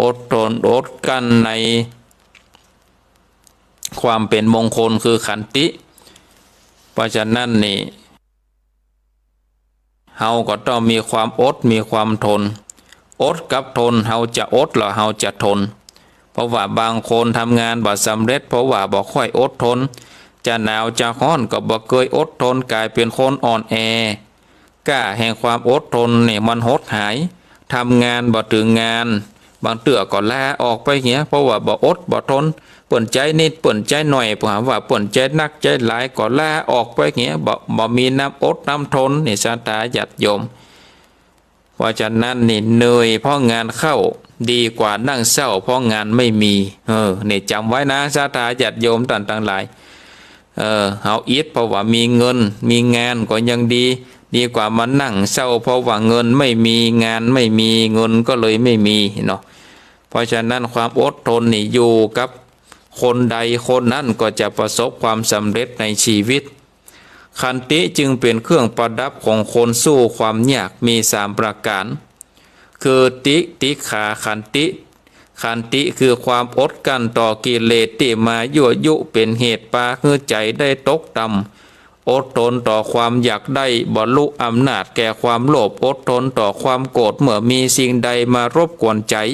อดทนอดกลั้นในความเป๋นมงคลคือขันติ เพราะฉะนั้นนี่ เฮาก็ต้องมีความอด มีความทน อดกับทน เฮาจะอดหรือเฮาจะทน เพราะว่าบางคนทำงานบ่สำเร็จ เพราะว่าบ่ค่อยอดทน จะหนาวจะฮ้อนก็บ่เกยอดทน ก๋ายเป๋นคนอ่อนแอ ก้าแห่งความอดทนนี่มันหดหาย ทำงานบ่เถิงงาน บางเตื้อก็ลาออกไปเหีย เพราะว่าบ่อดบ่ทน เปิ้นใจ๊นิดเปิ้นใจ๊หน่อย เพราะว่าเปิ้นใจ๊นักใจ๊หลายก็ลาออกไปเหีย บ่ บ่มีน้ำอดน้ำทนนี่ ศรัทธาญาติโยม เพราะฉะนั้นนี่ เหนื่อยเพราะงานเข้า ดีกว่านั่งเศร้าเพราะงานไม่มี เออ นี่จ๋ำไว้นะ ศรัทธาญาติโยมต้านตังหลาย เออ เฮาอิดเพราะว่ามีเงิน มีงานก็ยังดี ดีกว่ามานั่งเศร้าเพราะว่าเงินไม่มี งานไม่มี เงินก็เลยไม่มีเนาะ เพราะฉะนั้นความอดทนนี่อยู่กับคนใดคนนั้นก็จะประสบความสำเร็จในชีวิต ขันติจึงเป๋นเครื่องประดับของคนสู้ความยาก มีสามประก๋าน คือติ ติขา ขันติ ขันติคือความอดกลั้นต่อกิเลสตี้มายั่วยุเป๋นเหตุปาหื้อใจ๋ได้ตกต่ำ อดทนต่อความอยากได้บรรลุอำนาจแก่ความโลภ อดทนต่อความโกรธเมื่อมีสิ่งใดมารบกวนใจ๋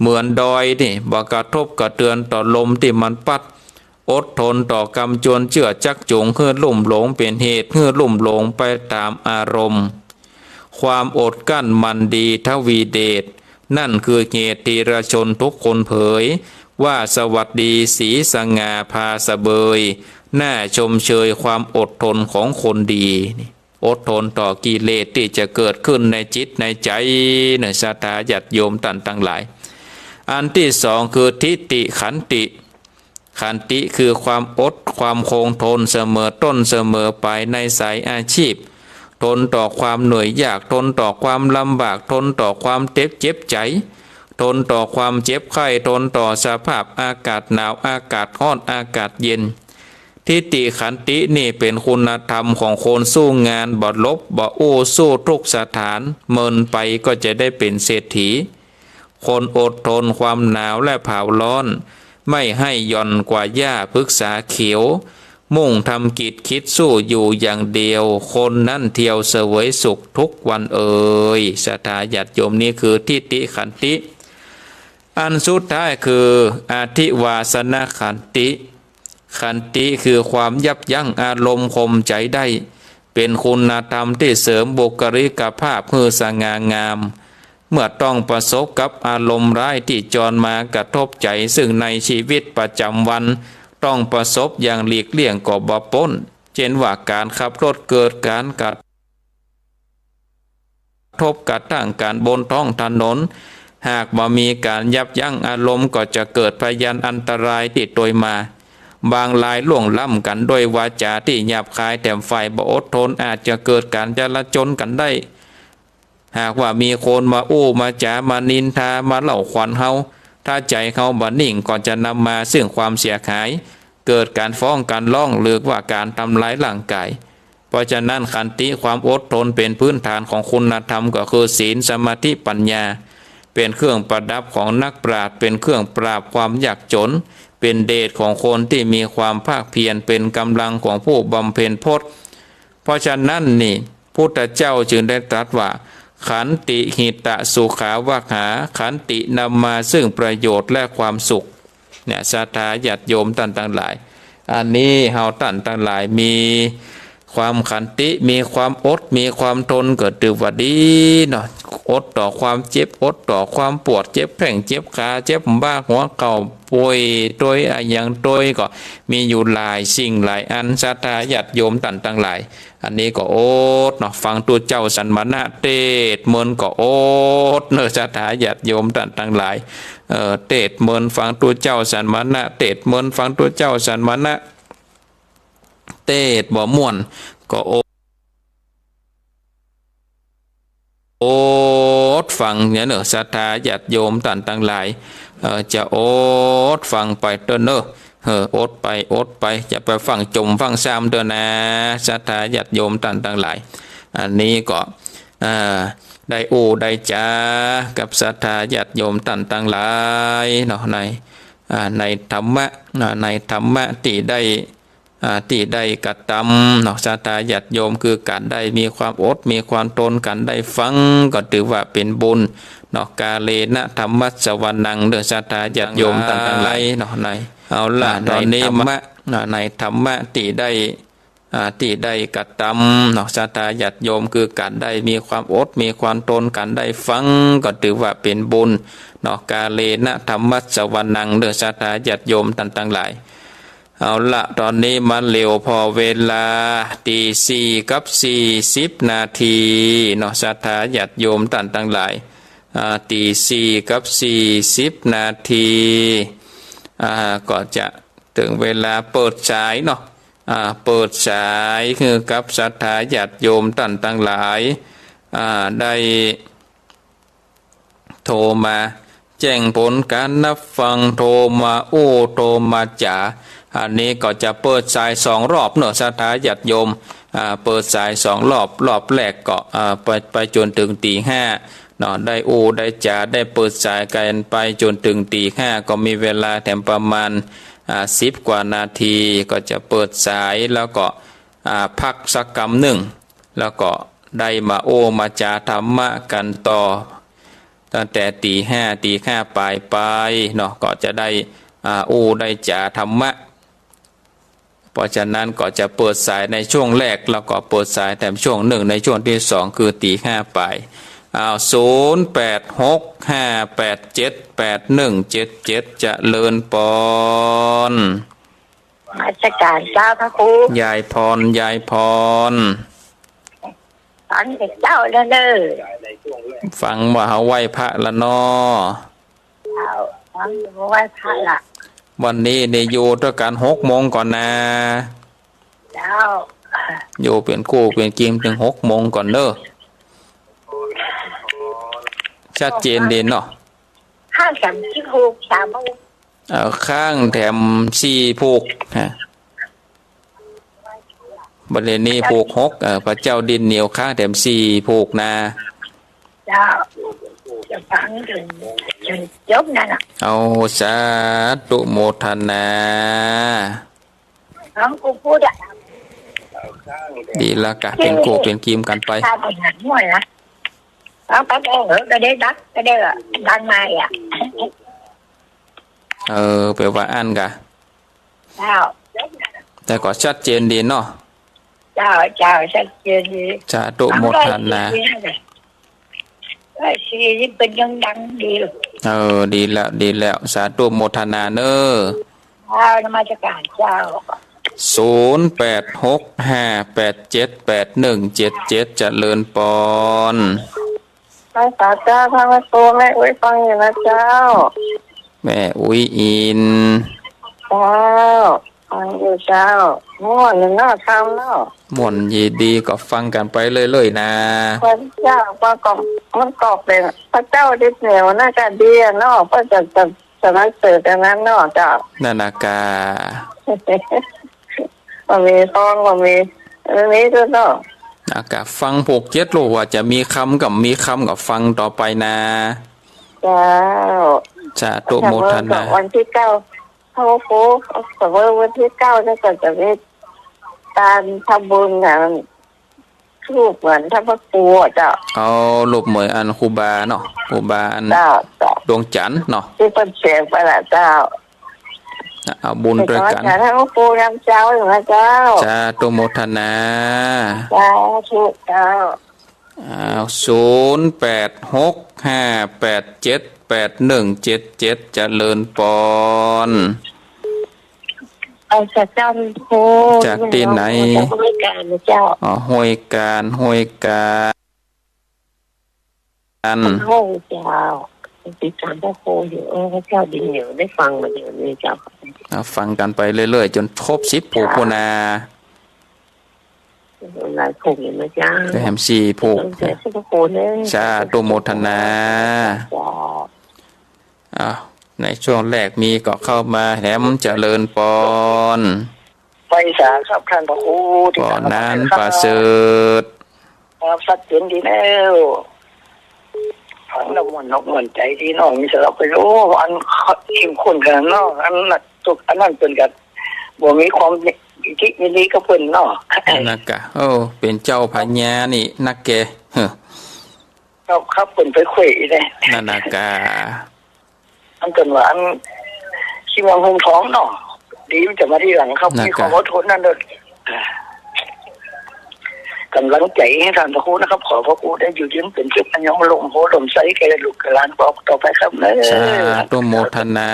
เหมือนดอยนี่ บ่กระทบกระเทือนต่อลมตี้มันปั๊ด อดทนต่อกำจวนเจื้อจักจูงหื้อลุ่มหลง เป๋นเหตุหื้อลุ่มหลงไปต๋ามอารมณ์ ความอดกลั้นมันดีทวีเดช นั่นคือเหตุธีรชนทุกคนเผย ว่าสวัสดีศรีสง่าพาสะเบย น่าชมเชยความอดทนของคนดี อดทนต่อกิเลสตี้จะเกิดขึ้นในจิตในใจ๋ ในศรัทธาญาติโยมต้านตังหลาย อันตี้สองคือทิฏฐิขันติ ขันติคือความอด ความคงทนเสมอต้นเสมอปลายในสายอาชีพ ทนต่อความเหนื่อยยาก ทนต่อความลำบาก ทนต่อความเจ็บ เจ็บใจ๋ ทนต่อความเจ็บไข้ ทนต่อสภาพอากาศหนาว อากาศฮ้อน อากาศเย็น ทิฏฐิขันตินี่เป๋นคุณธรรมของคนสู้งาน บ่หลบ บ่อู้ สู้ทุกสถาน เมินไปก็จะได้เป๋นเศรษฐี คนอดทนความหนาวและผาวร้อน ไม่ให้หย่อนกว่าหญ้าพฤกษาเขียว มุ่งทำกิจคิดสู้อยู่อย่างเดียว คนนั้นเทียวเสวยสุขทุกวันเอ่ย ศรัทธาญาติโยม นี่คือทิฏฐิขันติ อันสุดท้ายคืออธิวาสนขันติ ขันติคือความยับยั้งอารมณ์ข่มใจ๋ได้ เป๋นคุณธรรมตี้เสริมบุคลิกภาพหื้อสง่างาม เมื่อต้องประสบกับอารมณ์ร้ายตี้จรมากระทบใจ๋ ซึ่งในชีวิตประจ๋ำวันต้องประสบอย่างหลีกเลี่ยงก็บ่ป๊น เจ้นว่าก๋านขับรถเกิดก๋านกระ ทบกระทั่งกั๋นบนท้องถนน หากบ่มีก๋านยับยั้งอารมณ์ก็จะเกิดพยานอันตรายติดตวยมา บางรายล่วงล้ำกั๋นด้วยวาจาตี้หยาบคาย แถมฝ่ายบ่อดทนอาจจะเกิดก๋านจลาจลกั๋นได้ หากว่ามีคนมาอู้มาจ๋ามานินทามาเล่าขวัญเฮา ถ้าใจ๋เฮาบ่นิ่งก็จะนำมาซึ่งความเสียหาย เกิดก๋านฟ้องก๋านร้อง หรือว่าก๋านทำร้ายร่างกาย เพราะฉะนั้นขันติความอดทนเป๋นพื้นฐานของคุณธรรม ก็คือศีล สมาธิ ปัญญา เป๋นเครื่องประดับของนักปราชญ์ เป๋นเครื่องปราบความยากจน เป๋นเดชของคนตี้มีความภาคเพียร เป๋นก๋ำลังของผู้บำเพ็ญพจน์ เพราะฉะนั้นนี่ พุทธเจ้าจึงได้ตรัสว่า ขันติหิตสุขาวหา ขันตินำมาซึ่งประโยชน์และความสุข เนี่ย ศรัทธาญาติโยมต้านตังหลาย อันนี้เฮาต้านตังหลายมีความขันติ มีความอด มีความทน ก็ถือว่าดีเนาะ อดต่อความเจ็บ อดต่อความปวด เจ็บแข้ง เจ็บขา เจ็บบ่า หัวเข่า ป่วยตวยอะหยังตวย ก็มีอยู่หลายสิ่งหลายอัน ศรัทธาญาติโยมต้านตังหลาย อันนี้ก็อดเนาะ ฟังตุ๊เจ้าสัมมณะเตสน์เมินก็อดเนาะ ศรัทธาญาติโยมต้านตังหลาย เอ่อ เตสน์เมินฟังตุ๊เจ้าสัมมณะเตสน์เมินฟังตุ๊เจ้าสัมมณะเตสน์บ่ม่วนก็อด อดฟังเนี่ยเนาะ ศรัทธาญาติโยมต้านตังหลาย เอ่อ จะอดฟังไปเต๊อะเนาะ เออ อดไป อดไป จะไปฟั่งจ่มฟั่งซ้ำเต๊อะนะ ศรัทธาญาติโยมต้านตังหลาย อันนี้ก็ อ่า ได้อู้ได้จ๋ากับศรัทธาญาติโยมต้านตังหลายเนาะ ใน อ่า ในธรรมะ อ่า ในธรรมะตี้ได้ อ่า ตี้ได้กระตำเนาะ ศรัทธาญาติโยม คือก๋านได้มีความอด มีความทน ก๋านได้ฟังก็ถือว่าเป๋นบุญเนาะ กาเลนะธัมมัสสวนัง เด้อศรัทธาญาติโยมต้านตังหลายเนาะ ใน เอาละ อ่า ต๋อนนี้ ในธรรมะ อ่า ในธรรมะตี้ได้ อ่า ตี้ได้กระตำเนาะ ศรัทธาญาติโยม คือก๋านได้มีความอด มีความทน ก๋านได้ฟังก็ถือว่าเป๋นบุญเนาะ กาเลนะธัมมัสสวนัง เด้อศรัทธาญาติโยมต้านตังหลาย เอาละ ต๋อนนี้มาเร็วผ่อเวลา ตีสี่กับสี่สิบนาทีเนาะ ศรัทธาญาติโยมต้านตังหลาย อ่า ตีสี่กับสี่สิบนาที อ่า ก็จะเถิงเวลาเปิดสายเนาะ อ่า เปิดสายหื้อกับศรัทธาญาติโยมต้านตังหลาย อ่า ได้ โทรมาแจ้งผลก๋านฮับฟัง โทรมาอู้ โทรมาจ๋า อันนี้ก็จะเปิดสายสองรอบเนาะ ศรัทธาญาติโยม อ่า เปิดสายสองรอบ รอบแรกก็ อ่า ไป ไปจ๋นเถิงตี๋ห้าเนาะ ได้อู้ได้จ๋า ได้เปิดสายกั๋นไปจ๋นเถิงตี๋ห้า ก็มีเวลาแถมประมาณ อ่า สิบกว่านาที ก็จะเปิดสาย แล้วก็ อ่า พักสักกำนึ่ง แล้วก็ได้มาอู้มาจ๋าธรรมะกั๋นต่อ ตั้งแต่ตี๋ห้า ตี๋ห้าป๋ายไปเนาะ ก็จะได้ อ่า อู้ได้จ๋าธรรมะ เพราะฉะนั้นก็จะเปิดสายในช่วงแรก แล้วก็เปิดสายแถมช่วงนึ่งในช่วงตี้สอง คือตี๋ห้าป๋าย อ้าว ศูนย์แปดหกห้าแปดเจ็ดแปดหนึ่งเจ็ดเจ็ด เจริญปอน นมัสก๋านเจ้าพระครู ยายพร ยายพร ฟังแต่เจ๊าแล้วเน่อ ฟังว่าเฮาไหว้พระละน้อ เจ้า ฟังว่าไหว้พระละ วันนี้นี่อยู่ตวยกั๋นหกโมงก่อนนา เจ้า อยู่เป๋นกู้เป๋นกีมเถิงหกโมงก่อนเน่อ ชัดเจนดีเนาะ ห้าสามสิบหก สามหก เอ่อ ค้างแถมสี่ผูก ฮะ บัดนี้ผูกหก เอ่อ พระเจ้าดินเหนียว ค้างแถมสี่ผูกนา เจ้า จะฟังจ๋น จ๋นจบนั่นน่ะ เอา สาธุโมทนา ฟังกูพูดอะ ดีละกะ เป๋นกู้เป๋นกีมกั๋นไป ข้าไปหาหมดละ เอาไปเถอะ ก็ได้ดัก ก็ได้ดังมาอ่ะ เออ แป๋ว่าอั้นกะ เจ้า แต่ก็ชัดเจนดีเนาะ เจ้า เจ้า ชัดเจนดี สาธุโมทนา เออ สี่นี่เป๋นยังดังดี เออ ดีแล้ว ดีแล้ว สาธุโมทนาเน่อ เจ้า นมัสก๋านเจ้า ศูนย์แปดหกห้าแปดเจ็ดแปดหนึ่งเจ็ดเจ็ด เจริญปอน ไปสาเจ้า ท่านพระครู แม่อุ๊ยฟังอยู่นะเจ้า แม่อุ๊ยอิน เจ้า ฟังอยู่เจ้า ม่วนเนาะ ธรรมเนาะ ม่วนดีๆ ก็ฟังกั๋นไปเรื่อยๆ นะ พระเจ้า ประกอบ มันก็เป๋นพระเจ้าดินเหนียวน่าจะดีอะเนาะ ก็จะ จะ สรรเสริญอย่างนั้นเนาะเจ้า นั่นน่ะกะ บ่มีฟ้อง บ่มี บ่มีด้วยเนาะ น่ะกะ ฟังผูกเจ็ด ลูกว่าจะมีกำกับบ่มีกำก็ฟังต่อไปนะ เจ้า สาธุโมทนา วันที่เก้า พระครู สมมุติวันที่เก้านี่ก็จะมีการทำบุญนะ รูปเหมือนท่านพระครูอะเจ้า เอารูปเหมือนอันครูบาเนาะ ครูบาอัน เจ้า เจ้า ดวงจันทร์เนาะ ตี้เปิ้นเสียไปละเจ้า เอาบุญตวยกั๋น เจ้า ท่านพระครูยามเจ๊าอยู่นะเจ้า สาธุโมทนา สาธุเจ้า อ้าว ศูนย์แปดหกห้าแปดเจ็ดแปดหนึ่งเจ็ดเจ็ด เจริญปอน เอาจากเจ้าพระครู จากตี้ไหน จากห้วยกาญนะเจ้า อ๋อ ห้วยกาญ ห้วยกาญ ห้วยเจ้า ติดตามพระครูอยู่ เออ พระเจ้าดีอยู่ ได้ฟังมาเดี๋ยวนี้เจ้า อ่า ฟังกั๋นไปเรื่อยๆ จ๋นครบสิบผูกพู้นนา หลายผูกอยู่นะเจ้า แถมสี่ผูก ต้องเสียพระครูเด้อ สาธุโมทนา เจ้า อ้าว ในช่วงแรกมีก็เข้ามาแหม เจริญปอน ไปสาครับท่านพระครู ที่ บ่อน้ำประเสริฐ ครับ ชัดเจนดีแล้ว ฟังแล้วม่วนอกม่วนใจ๋ดีเนาะ มีสาระไป โอ้ อันเข้มข้นขนาดเนาะ อันนั้น อันนั้นเปิ้นก็บ่มีความยินดีกับเปิ้นเนาะ นั่นน่ะกะ โอ้ เป๋นเจ้าพญานี่นักแก เฮ้อ ครับ ครับ เปิ้นไปแขว้งอีกแล้ว นั่นน่ะกะ อันเปิ้นว่าอันขี้เมาห่มทองเนาะ ดีมันจะมาทีหลังครับ นั่นน่ะกะ มีความอดทนนั่นเด้อ อ่า ก๋ำลังใจ๋หื้อท่านพระครูนะครับ ขอพระครูได้อยู่เย็นเป๋นสุข อายุมั่นขวัญยืน โฮดมใสแก่ลูกแก่หลานต่อไปครับเนาะ สาธุโมทนา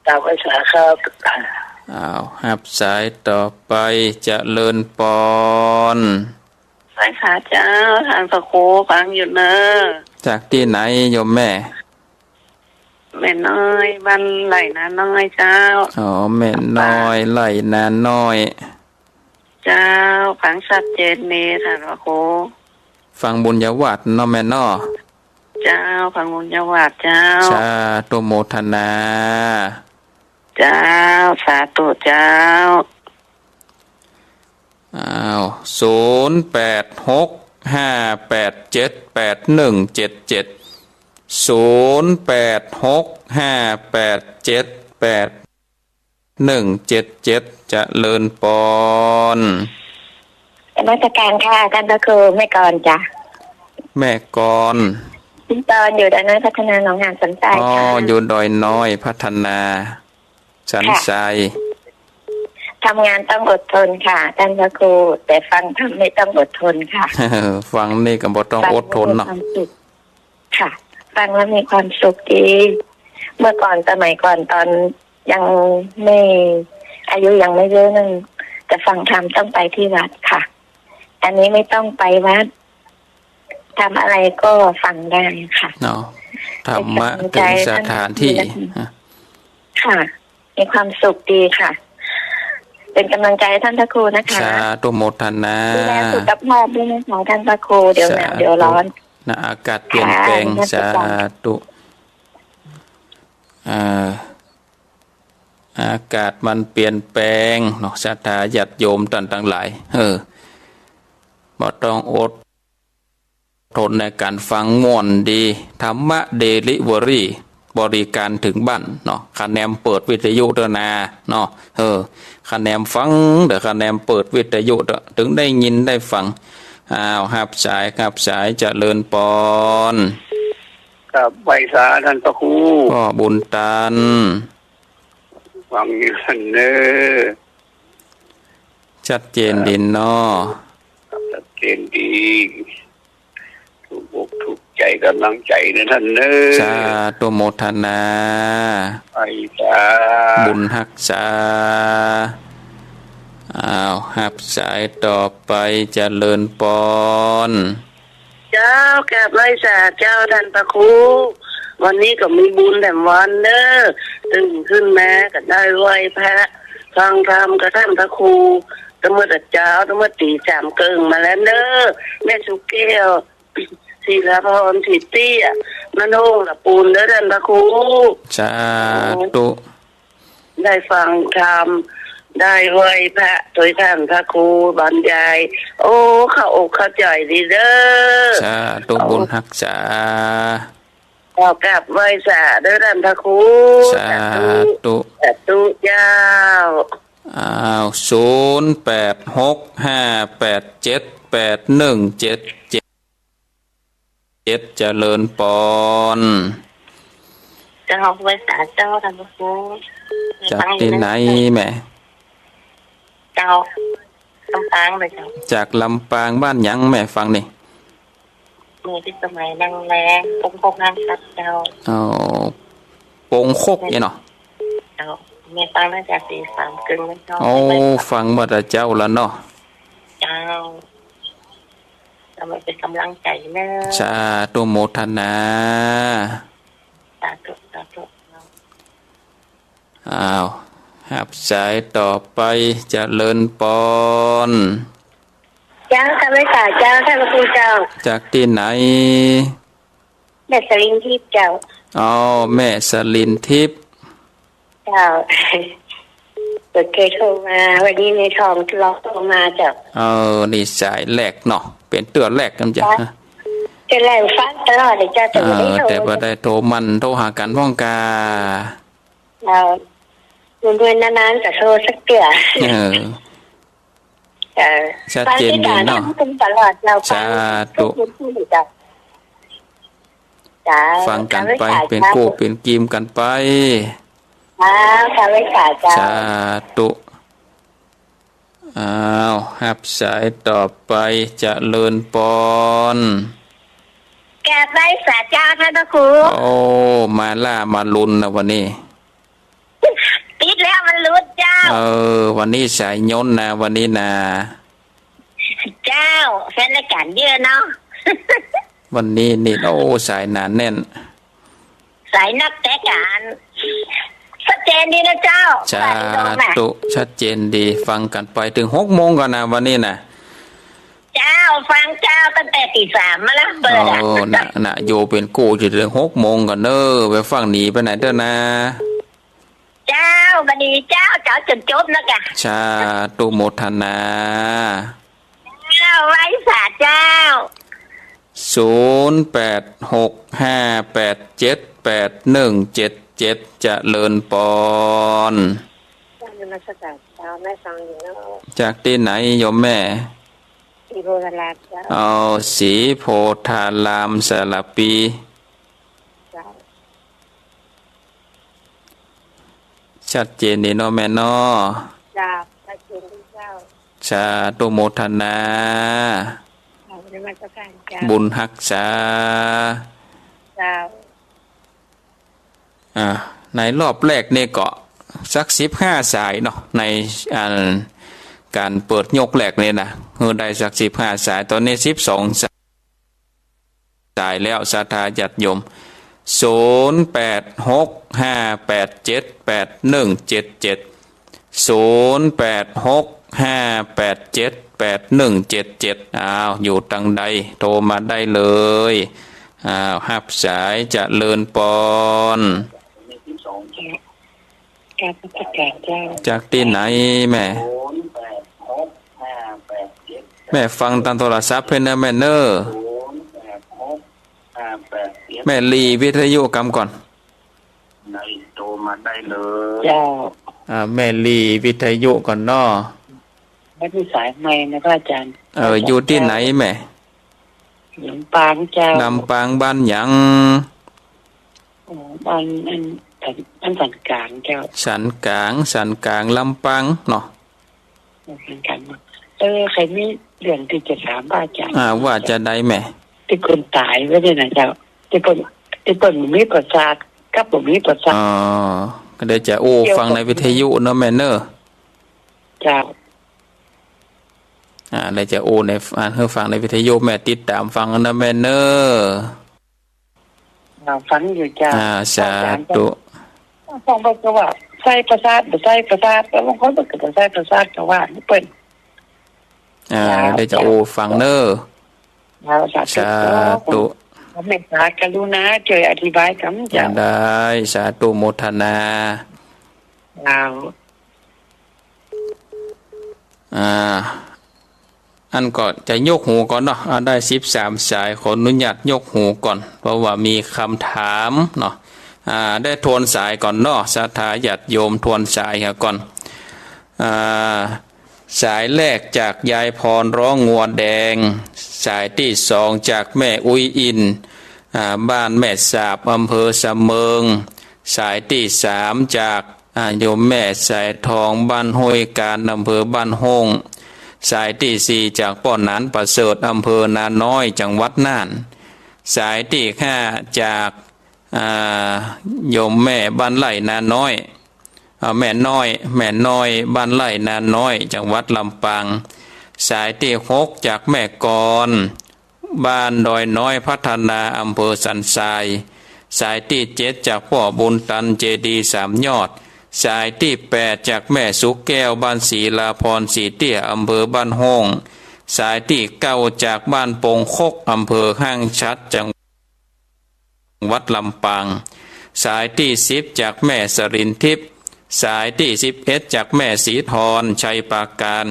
ตามภาษาครับ อ้าว ฮับสายต่อไป เจริญปอน สาเจ้า ท่านพระครูฟังอยู่เน่อ จากตี้ไหนโยมแม่ แม่น้อย บ้านไร่นาน้อยเจ้า อ๋อ แม่น้อย ไร่นาน้อย เจ้า ฟังชัดเจนดีท่านพระครู ฟังบุญญาวัตรเนาะแม่เนาะ เจ้า ฟังบุญญาวัตรเจ้า สาธุโมทนา เจ้า สาธุเจ้า อ้าว ศูนย์แปดหกห้าแปดเจ็ดแปดหนึ่งเจ็ดเจ็ด ศูนย์แปดหกห้าแปดเจ็ดแปดหนึ่งเจ็ดเจ็ด เจริญปอน นมัสการค่ะ ท่านพระครู แม่กรจ้ะ แม่กร แม่กรอยู่ดอยน้อยพัฒนา หนองหานสันทราย อ๋อ ค่ะ อยู่ดอยน้อยพัฒนา สันทราย ค่ะ ทำงานต้องอดทนค่ะ ท่านพระครู แต่ฟังธรรมไม่ต้องอดทนค่ะ ฟังนี่ก็บ่ต้องอดทนเนาะ ฟังแล้วมีความสุข ค่ะ ฟังแล้วมีความสุขดี เมื่อก่อน สมัยก่อนตอนยังไม่ อายุยังไม่เยอะนั่น จะฟังธรรมต้องไปที่วัดค่ะ อันนี้ไม่ต้องไปวัด ทำอะไรก็ฟังได้ค่ะ เนาะ ธรรมะถึงสถานที่ เป็นกำลังใจ ค่ะ มีความสุขดีค่ะ เป็นกำลังใจให้ท่านพระครูนะคะ สาธุโมทนา ดูแลสุขภาพด้วยนะคะท่านพระครู เดี๋ยวหนาว สาธุ เดี๋ยวร้อน นะ อากาศเปลี่ยนแปลง ค่ะ นมัสการ สาธุ อ่า อากาศมันเปลี่ยนแปลงเนาะ ศรัทธาญาติโยมต้านตังหลาย เออ บ่ต้องอด ทนในก๋านฟัง ม่วนดี ธรรมะเดลิเวอรี่ บริการเถิงบ้านเนาะ คะแนนเปิดวิทยุเต๊อะนาเนาะ เออ คะแนนฟังเต๊อะ คะแนนเปิดวิทยุเต๊อะ เถิงได้ยินได้ฟัง อ้าว ฮับสาย ฮับสาย เจริญปอน ครับ ไหว้สาต้านพระครู ป้อบุญตัน ฟังอยู่หั้นเน่อ ชัดเจนดีเนาะ ชัดเจนดี ถูกอกถูกใจ๋ ก๋ำลังใจ๋เน่อต้านเน่อ สาธุโมทนา ไหว้สา บุญฮักษา อ้าว ฮับสายต่อไป เจริญปอน เจ้า กราบไหว้สาเจ้าต้านพระครู วันนี้ก็มีบุญแถมวันเน่อ ตื่นขึ้นมาก็ได้ไหว้พระ ฟังธรรมกับต้านพระครู ตั้งเมื่อแต่เจ๊า ตั้งเมื่อตี๋สามเกิ่งมาแล้วเน่อ แม่สุแก้ว ศิลาพร ศรีเตี้ย บ้านโฮ่งหละปูนเน่อต้านพระครู สาธุ ได้ฟังธรรม ได้ไหว้พระตวยต้านพระครูบรรยาย โอ้ เข้าอกเข้าใจ๋ดีเน่อ สาธุ บุญฮักษา ขอกราบไหว้สาเน่อต้านพระครู สาธุ สาธุ สาธุเจ้า อ้าว ศูนย์แปดหกห้าแปดเจ็ดแปดหนึ่งเจ็ดเจ็ด เจ็ด เจริญปอน เจ้า ไหว้สาเจ้าต้านพระครู จากตี้ไหนแม่ เจ้า ลำปางเลยเจ้า จากลำปาง บ้านหยังแม่ฟังนี่ หมู่พิสมัย นางแลง ปงคก ห้างสัตว์เจ้า อ๋อ ปงคกเนี่ยเนาะ เจ้า แม่ฟังตั้งแต่ตี๋สามเกิ่งเลยเจ้า โอ้ ฟังมาแต่เจ๊าแล้วเนาะ เจ้า ก็มาเป๋นก๋ำลังใจ๋เน่อ สาธุโมทนา สาธุ สาธุ อ้าว ฮับสายต่อไป เจริญปอน เจ้า ข้าพเจ้าเจ้า ต้านพระครูเจ้า จากตี้ไหน แม่สลินทิพย์เจ้า อ๋อ แม่สลินทิพย์ เจ้า เปิ้นเกยโทรมา วันนี้ในทองลองโทรมาเจ้า เออ นี่สายแรกเนาะ เป๋นเตื้อแรกกั๋นเจ้า เจ้า เตื้อแรกฟังตลอดเลยเจ้า แต่บ่ได้โทร เออ แต่บ่ได้โทร มันโทรหากั๋นพ่องกา เจ้า เมื่อนานๆจะโทรสักเตื้อ เออ เออ ชัดเจนดีเนาะ ฟังตลอดเจ้า สาธุ ฟังทุกคืนเจ้า เจ้า ฟังกั๋นไป เป๋นกู้เป๋นกีมกั๋นไป เจ้า สาธุ อ้าว ฮับสายต่อไป เจริญปอน กราบไหว้สาเจ้าต้านพระครู โอ้ มาล่ามาลุนนะวันนี้ ติดแล้วมันหลุดเจ้า เออ วันนี้สายยนต์นะ วันนี้นะ เจ้า แฟนรายก๋านเยอะเนาะ วันนี้นี่ โอ้ สายหนาแน่น สายนักแต่ก๋าน ชัดเจนดีนะเจ้า สาธุ ชัดเจนดี ฟังกั๋นไปเถิงหกโมงก่อนนะ วันนี้นะ เจ้า ฟังเจ้า ตั้งแต่ตี๋สามมาแล้ว เปิดอะ โอ้ นะ นะ โยเป๋นกู้จะเถิงหกโมงก่อนเน่อ ไปฟังหนีไปไหนเต๊อะนะ เจ้า บัดนี้เจ้า เจ้าจ๋นจบนะกะ สาธุโมทนา เจ้า ไหว้สาเจ้า ศูนย์แปดหกห้าแปดเจ็ดแปดหนึ่งเจ็ดเจ็ด เจริญปอน นมัสการเจ้า แม่ฟังอยู่เนาะ จากตี้ไหนโยมแม่ ศรีโพธารามเจ้า เอา ศรีโพธาราม สารภี เจ้า ชัดเจนดีเนาะแม่เนาะ เจ้า ชัดเจนดีเจ้า สาธุโมทนา เจ้า นมัสการเจ้า บุญฮักษา เจ้า อ่า ในรอบแรกนี่ก็สักสิบห้าสายเนาะ ใน อ่า ก๋านเปิดยกแรกนี่นะ หื้อได้สักสิบห้าสาย ต๋อนนี้สิบสองสาย สายแล้ว ศรัทธาญาติโยม ศูนย์แปดหกห้าแปดเจ็ดแปดหนึ่งเจ็ดเจ็ด ศูนย์แปดหกห้าแปดเจ็ดแปดหนึ่งเจ็ดเจ็ด อ้าว อยู่ตังใด โทรมาได้เลย อ้าว ฮับสาย เจริญปอน กราบนมัสการเจ้า จากตี้ไหนแม่ แม่ฟังตางโทรศัพท์เพ่นนะแม่เน่อ แม่หลีวิทยุกำก่อน ไหนโทรมาได้เลย เจ้า อ่า แม่หลีวิทยุก่อนเนาะ ไม่มีสายใหม่นะพระอาจารย์ เออ อยู่ตี้ไหนแม่ ลำปางเจ้า ลำปางบ้านหยัง อ๋อ บ้านอัน อันสันกลางเจ้า สันกลาง สันกลางลำปางเนาะ เหมือนกัน เออ ใค่มีเรื่องตี้จะถามพระอาจารย์ อ่า ว่าจะใดแม่ ตี้คนต๋ายไว้เนี่ยนะเจ้า ตี้เปิ้น ตี้เปิ้นบ่มีประสาท กับบ่มีประสาท อ๋อ ก็เดี๋ยวจะอู้ฟังในวิทยุเนาะแม่เน่อ เจ้า อ่า เดี๋ยวจะอู้ใน อ่า หื้อฟังในวิทยุ แม่ติดต๋ามฟังนะแม่เน่อ อ่า ฟังอยู่เจ้า อ่า สาธุ บางคนก็ว่าใส่ประสาท บ่ใส่ประสาท แล้วบางคนก็บ่ใส่ประสาท ก็ว่าเปิ้น อ่า เดี๋ยวจะอู้ฟังเน่อ เจ้า สาธุ สาธุ ขอเมตตากรุณาช่วยอธิบายกำเจ้า ได้ สาธุโมทนา เจ้า อ่า อันก็จะยกหูก่อนเนาะ อ่า ได้สิบสามสาย ขออนุญาตยกหูก่อน เพราะว่ามีคำถามเนาะ อ่า ได้ทวนสายก่อนเนาะ ศรัทธาญาติโยมทวนสายเหียก่อน อ่า สายแรกจากยายพรร้องงัวแดง สายตี้สองจากแม่อุ๊ยอิน อ่า บ้านแม่สาบ อำเภอสะเมิง สายตี้สามจาก อ่า โยมแม่สายทอง บ้านห้วยกาญ อำเภอบ้านโฮ่ง สายตี้สี่จากป้อหนานประเสริฐ อำเภอนาน้อย จังหวัดน่าน สายตี้ห้าจาก อ่า โยมแม่บ้านไร่นาน้อย อ่า แม่น้อย แม่น้อย บ้านไร่นาน้อย จังหวัดลำปาง สายตี้หกจากแม่กร บ้านดอยน้อยพัฒนา อำเภอสันทราย สายตี้เจ็ดจากป้อบุญตัน เจดีย์สามยอด สายตี้แปดจากแม่สุแก้ว บ้านศรีลาพรศรีเตี้ย อำเภอบ้านโฮ่ง สายตี้เก้าจากบ้านปงคก อำเภอห้างฉัตร จังหวัดลำปาง สายตี้สิบจากแม่สรินทิพย์ สายตี้สิบเอ็ดจากแม่ศรีทร ชัยปราการ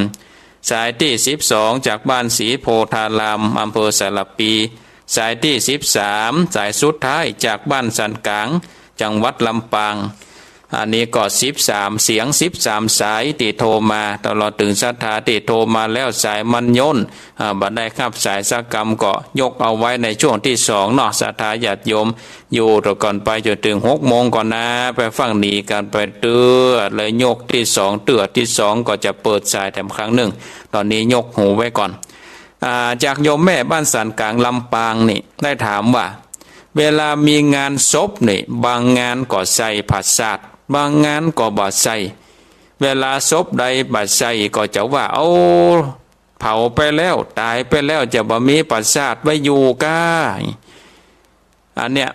สายตี้สิบสองจากบ้านศรีโพธาราม อำเภอสารภี สายตี้สิบสาม สายสุดท้ายจากบ้านสันกลาง จังหวัดลำปาง อันนี้ก็สิบสามเสียง สิบสามสายตี้โทรมา ตลอดเถิงศรัทธาตี้โทรมาแล้วสายมันโยน อ่า บ่ได้ฮับสายสักกำ ก็ยกเอาไว้ในช่วงตี้สองเนาะ ศรัทธาญาติโยม อยู่ตะก่อนไปจ๋นเถิงหกโมงก่อนนะ ไปฟังดีกั๋นไปเตื้อ เลยยกตี้สองเตื้อ ตี้สองก็จะเปิดสายแถมครั้งนึ่ง ต๋อนนี้ยกหูไว้ก่อน อ่า จากโยมแม่บ้านสันกลางลำปางนี่ ได้ถามว่า เวลามีงานศพนี่ บางงานก็ใส่ผาสาท บางงานก็บ่ใส่ เวลาศพใดบ่ใส่ก็จะว่า เอา เผาไปแล้ว ต๋ายไปแล้ว จะบ่มีผาสาทไว้อยู่ก้า อันเนี้ย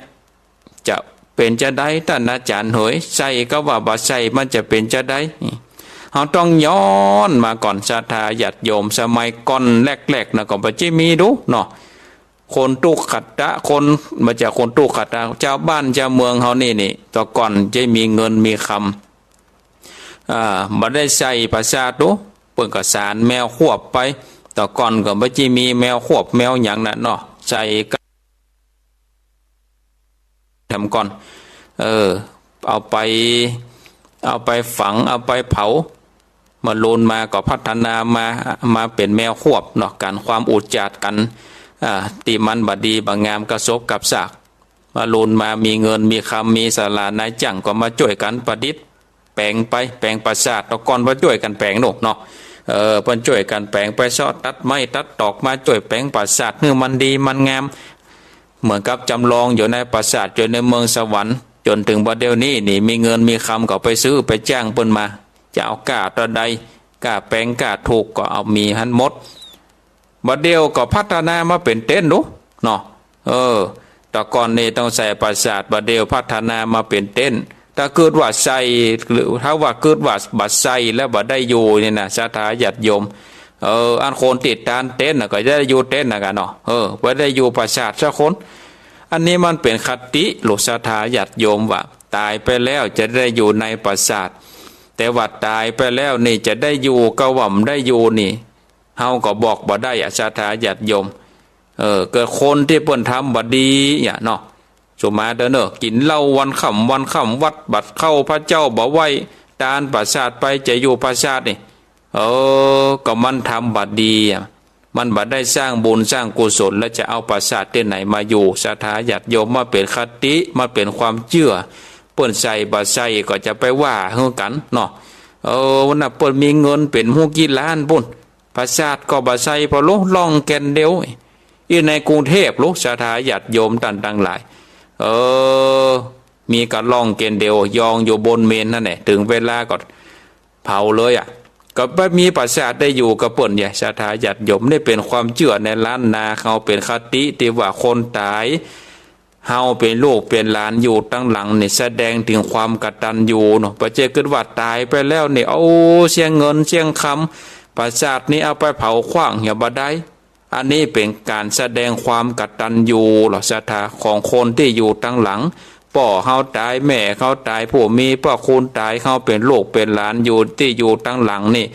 จะเป๋นจาใดต้านอาจ๋ารย์เหย ใส่ก็ว่าบ่ใส่ มันจะเป๋นจาใด เฮาต้องย้อนมาก่อน ศรัทธาญาติโยม สมัยก่อนแรกๆ นะ ก็บ่ใจ้มีดูเนาะ คนตุ๊กตะ คน บ่ใจ้คนตุ๊กตะ จาวบ้านจาวเมืองเฮานี่นี่ ตะก่อนจะมีเงินมีคำ อ่า บ่ได้ใส่ผาสาทดู เปิ้นก็สานแมวขวบไป ตะก่อนก็บ่ใจ้มีแมวขวบแมวหยังน่ะเนาะ ใส่ก็ แถมก่อน เออ เอาไป เอาไปฝัง เอาไปเผา มาลูนมาก็พัฒนามา มาเป๋นแมวขวบเนาะ กั๋นความอุจจาระกั๋น อ่า ตี้มันบ่ดีบ่งามกับศพกับซาก มาลูนมามีเงินมีคำ มีสลา นายจ้างก็มาจ้วยกั๋นประดิษฐ์ แป๋งไป แป๋งผาสาท ตะก่อนเปิ้นจ้วยกั๋นแป๋งโน่นเนาะ เออ เปิ้นจ้วยกั๋นแป๋ง ไปเซาะตัดไม้ตัดตอกมาจ้วยแป๋งผาสาทหื้อมันดีมันงาม เหมือนกับจ๋ำลองอยู่ในผาสาท อยู่ในเมืองสวรรค์ จ๋นเถิงบ่าเดี่ยวนี้นี่ มีเงินมีคำก็ไปซื้อไปจ้างเปิ้นมา จะเอาก้าเต้าใด ก้าแป๋งก้าถูกก็เอามีหั้นหมด บ่าเดี่ยวก็พัฒนามาเป๋นเต็นท์ดูเนาะ เออ ตะก่อนนี่ต้องใส่ผาสาท บ่าเดี่ยวพัฒนามาเป๋นเต็นท์ ถ้าเกิดว่าใส่ หรือถ้าว่าเกิดว่าบ่ใส่แล้วบ่ได้อยู่นี่นะ ศรัทธาญาติโยม เออ อันคนตี้ตานเต็นท์น่ะก็จะได้อยู่เต็นท์น่ะกั๋นเนาะ เออ บ่ได้อยู่ปราสาทสักคน อันนี้มันเป๋นคติโลก ศรัทธาญาติโยม ว่าต๋ายไปแล้วจะได้อยู่ในปราสาท แต่ว่าต๋ายไปแล้วนี่จะได้อยู่กาบ่ได้อยู่นี่ เฮาก็บอกบ่ได้อะ ศรัทธาญาติโยม เออ เกิดคนตี้เปิ้นทำบ่ดีอะเนาะ สมมาเต๊อะเนาะ กิ๋นเหล้าวันค่ำวันค่ำ วัดบ่เข้า พระเจ้าบ่ไหว้ ตานปราสาทไป จะอยู่ปราสาทนี่ เออ ก็มันทำบ่ดีอะ มันบ่ได้สร้างบุญสร้างกุศล แล้วจะเอาปราสาทตี้ไหนมาอยู่ ศรัทธาญาติโยม มันเป๋นคติ มันเป๋นความเจื้อ เปิ้นใส่บ่ใส่ก็จะไปว่าหื้อกั๋นเนาะ เออ วันนั้นเปิ้นมีเงินเป๋นฮู้กี่ล้านปู้น ปราสาทก็บ่ใส่ ปอลุล่องแก่นเดียว อี้ในกรุงเทพฯ ลูก ศรัทธาญาติโยมต้านตังหลาย เออ มีก้าล่องแก่นเดียว ยองอยู่บนเมนนั่นแหละ เถิงเวลาก็เผาเลยอะ ก็บ่มีปราสาทได้อยู่กับเปิ้นใหญ่ ศรัทธาญาติโยม นี่เป๋นความเจื้อในล้านนา เฮาเป๋นคติตี้ว่าคนต๋าย เฮาเป๋นลูกเป๋นหลานอยู่ตังหลังนี่ แสดงเถิงความกตัญญูเนาะ บ่ใจ้กึ๊ดว่าต๋ายไปแล้วนี่ โอ้ เสี้ยงเงินเสี้ยงคำ ปราสาทนี่เอาไปเผาขว้างเหียบ่ได้ อันนี้เป๋นก๋านแสดงความกตัญญูลอ ศรัทธาของคนตี้อยู่ตังหลัง ป้อเฮาต๋าย แม่เฮาต๋าย ผู้มีพระคุณต๋าย เฮาเป๋นลูกเป๋นหลานอยู่ตี้อยู่ตังหลังนี่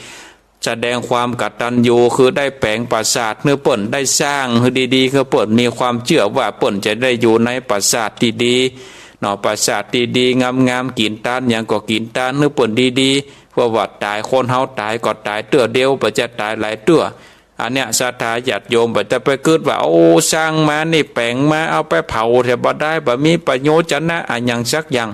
แสดงความกตัญญู คือได้แป๋งปราสาทหื้อเปิ้น ได้สร้างหื้อดีๆ หื้อเปิ้น มีความเจื้อว่าเปิ้นจะได้อยู่ในปราสาทตี้ดีเนาะ ปราสาทตี้ดีงามๆ กิ๋นตานหยังก็กิ๋นตานหื้อเปิ้นดีๆ เพราะว่าต๋าย คนเฮาต๋ายก็ต๋ายเตื้อเดียว บ่ใจ้ต๋ายหลายเตื้อ อันเนี้ย ศรัทธาญาติโยม บ่ใจ้ไปกึ๊ดว่า โอ้ สร้างมานี่ แป๋งมา เอาไปเผาเหียบ่ได้ บ่มีประโยชน์จะนะอะหยังสักอย่าง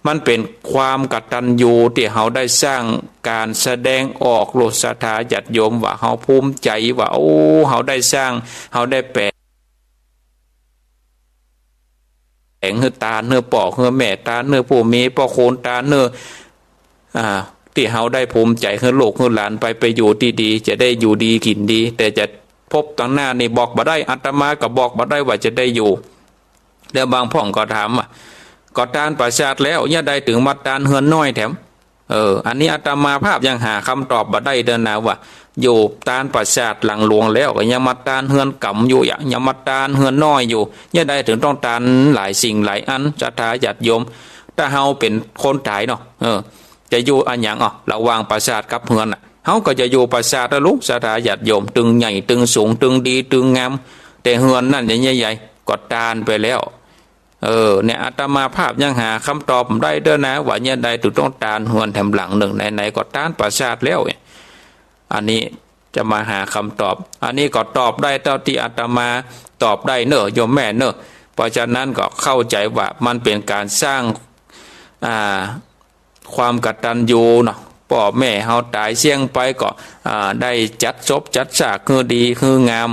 มันเป๋นความกตัญญูตี้เฮาได้สร้าง ก๋านแสดงออกลอ ศรัทธาญาติโยม ว่าเฮาภูมิใจ๋ว่า โอ้ เฮาได้สร้าง เฮาได้แป๋ง แป๋งหื้อตาน หื้อป้อ หื้อแม่ ตาน หื้อผู้มีพระคุณ ตาน หื้อ อ่า ตี้เฮาได้ภูมิใจ๋ หื้อลูก หื้อหลานไป ไปอยู่ตี้ดี จะได้อยู่ดีกิ๋นดี แต่จะพบตังหน้านี่บอกบ่ได้ อาตมาก็บอกบ่ได้ว่าจะได้อยู่ แล้วบางพ่องก็ถามว่า ก็ตานปราสาทแล้ว เยียะใดเถิงมาตานเฮือนน้อยแถม เออ อันนี้อาตมาภาพยังหาคำตอบบ่ได้เต๊อะนะ ว่าอยู่ตานปราสาทหลังหลวงแล้ว ก็ยังมาตานเฮือนก๋ำอยู่อะ ยังมาตานเฮือนน้อยอยู่ เยียะใดเถิงต้องตานหลายสิ่งหลายอัน ศรัทธาญาติโยม ถ้าเฮาเป๋นคนต๋ายเนาะ เออ จะอยู่อะหยังอ่ะ ระหว่างปราสาทกับเฮือนน่ะ เฮาก็จะอยู่ปราสาทละลูก ศรัทธาญาติโยม เถิงใหญ่ เถิงสูง เถิงดี เถิงงาม แต่เฮือนนั่นจะใหญ่ๆ ก็ตานไปแล้ว เออ เนี่ย อาตมาภาพยังหาคำตอบบ่ได้เต๊อะนะ ว่าเยียะใดเถิงต้องตานเฮือนแถมหลังนึ่ง ไหนๆ ก็ตานปราสาทแล้วเนี่ย อันนี้จะมาหาคำตอบ อันนี้ก็ตอบได้เต้าตี้อาตมาตอบได้เน่อ โยมแม่เน่อ เพราะฉะนั้นก็เข้าใจ๋ว่ามันเป๋นก๋านสร้าง อ่า ความกตัญญูเนาะ ป้อแม่เฮาต๋ายเสี้ยงไปก็ อ่า ได้จัดศพจัดซากหื้อดีหื้องาม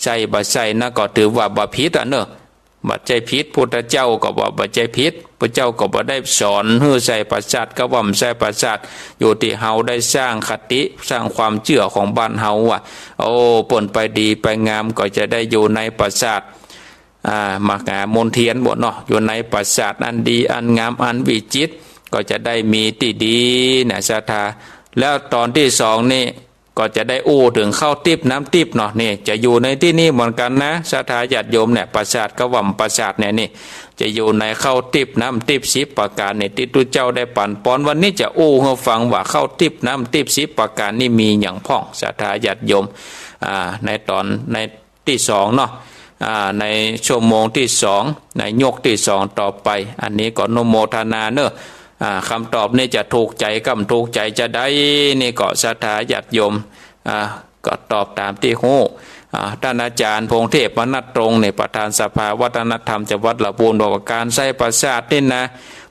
ใส่บ่ใส่นะก็ถือว่าบ่ผิดอะเน่อ บ่ใจ้ผิด พุทธเจ้าก็ว่าบ่ใจ้ผิด พระเจ้าก็บ่ได้สอนหื้อใส่ปราสาท ก็ว่าบ่ใส่ปราสาท อยู่ตี้เฮาได้สร้างคติ สร้างความเจื้อของบ้านเฮาว่า โอ้ เปิ้นไปดีไปงามก็จะได้อยู่ในปราสาท อ่า มหามณเฑียรบ่เนาะ อยู่ในปราสาทอันดีอันงามอันวิจิตร ก็จะได้มีตี้ดีนะ ศรัทธา แล้วต๋อนตี้สองนี่ ก็จะได้อู้เถิงข้าวติ๊บน้ำติ๊บเนาะ นี่จะอยู่ในตี้นี่เหมือนกั๋นนะ ศรัทธาญาติโยมเนี่ย ปราสาทก็ว่าบ่ปราสาทเนี่ยนี่ จะอยู่ในข้าวติ๊บน้ำติ๊บสิบประก๋านนี่ ตี้ตุ๊เจ้าได้ปั๋นปอน วันนี้จะอู้หื้อฟังว่าข้าวติ๊บน้ำติ๊บสิบประก๋านนี่มีหยังพ่อง ศรัทธาญาติโยม อ่า ในต๋อน ในตี้สองเนาะ อ่า ในชั่วโมงตี้สอง ในยกตี้สองต่อไป อันนี้ก็อนุโมทนาเน่อ อ่า คำตอบนี่จะถูกใจ๋กับบ่ถูกใจ๋จาใด นี่ก็ศรัทธาญาติโยม อ่า ก็ตอบต๋ามตี้ฮู้ อ่า ต้านอาจ๋ารย์พงษ์เทพ มนัสตรงค์ นี่ ประธานสภาวัฒนธรรมจังหวัดละปูน บอกว่าก๋านใส่ปราสาทนี่นะ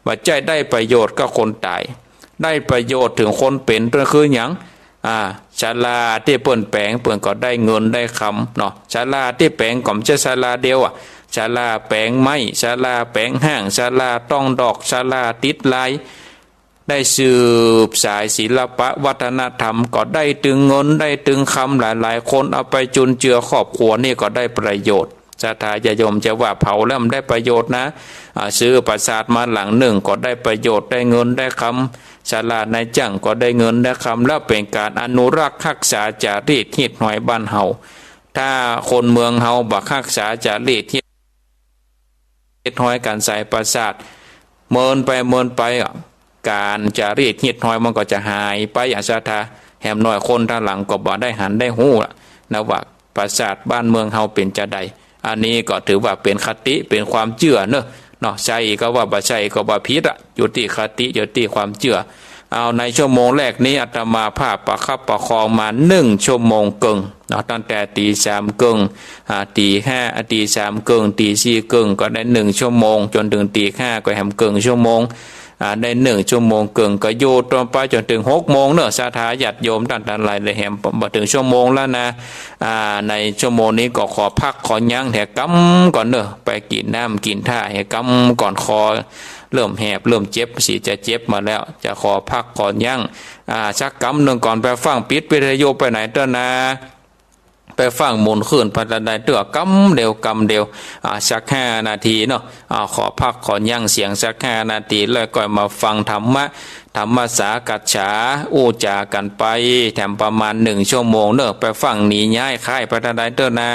บ่ใจ้ได้ประโยชน์กับคนต๋าย ได้ประโยชน์เถิงคนเป๋น ก็คือหยัง อ่า ศาลาตี้เปิ้นแป๋ง เปิ้นก็ได้เงินได้คำเนาะ ศาลาตี้แป๋งก็บ่ใจ้ศาลาเดียวอะ ศาลาแป๋งไม้ ศาลาแป๋งห้าง ศาลาต้องดอก ศาลาติดลาย ได้สืบสายศิลปะวัฒนธรรม ก็ได้เถิงเงิน ได้เถิงคำ หลายๆ คนเอาไปจุนเจือครอบครัว นี่ก็ได้ประโยชน์ ศรัทธาญาติโยมจะว่าเผาแล้วมันได้ประโยชน์นะ อ่า ซื้อปราสาทมาหลังนึ่งก็ได้ประโยชน์ ได้เงินได้กำ ศาลานายจ้างก็ได้เงินได้กำ แล้วเป๋นก๋านอนุรักษ์ฮักษาจารีตฮีตฮอยบ้านเฮา ถ้าคนเมืองเฮาบ่ฮักษาจารีตฮีตฮอยก๋านใส่ปราสาท เมินไปเมินไปอะ ก๋านจารีตฮีตฮอยมันก็จะหายไปอะศรัทธา แหมน้อยคนตางหลังก็บ่ได้หันได้ฮู้ละนะว่าปราสาทบ้านเมืองเฮาเป๋นจาใด อันนี้ก็ถือว่าเป๋นคติ เป๋นความเจื้อเนาะ เนาะ ใช่ก็ว่าบ่ใช่ก็บ่ผิดอะ อยู่ตี้คติ อยู่ตี้ความเจื้อ เอา ในชั่วโมงแรกนี้อาตมาภาพประคับประคองมานึ่งชั่วโมงเกิ่งเนาะ ตั้งแต่ตี๋สามเกิ่ง อ่า ตี๋ห้า อ่า ตี๋สามเกิ่ง ตี๋สี่เกิ่ง ก็ได้นึ่งชั่วโมง จ๋นเถิงตี๋ห้าก็แหมเกิ่งชั่วโมง อ่า ได้นึ่งชั่วโมงเกิ่ง ก็อยู่ต่อไปจ๋นเถิงหกโมงเนาะ ศรัทธาญาติโยมต้านตังหลาย ได้แหมบ่เถิงชั่วโมงแล้วนะ อ่า ในชั่วโมงนี้ก็ขอพักขอยั้งแหมกำก่อนเนาะ ไปกิ๋นน้ำกิ๋นท่าแหมกำก่อน คอเริ่มแหบเริ่มเจ็บ สิจะเจ็บมาแล้ว จะขอพักขอยั้ง อ่า สักกำนึ่งก่อน ไปฟั่งปิดวิทยุไปไหนเตื้อนา ไปฟั่งหมุนคลื่นไปตะใดเตื้อกำเดียวกำเดียว อ่า สักห้านาทีเนาะ อ่า ขอพักขอยั้งเสียงสักห้านาที แล้วก็มาฟังธรรมะ ธรรมสากัจฉา อู้จ๋ากั๋นไป แถมประมาณนึ่งชั่วโมงเนาะ ไปฟั่งหนีย้ายค่ายไปตะใดเตื้อนา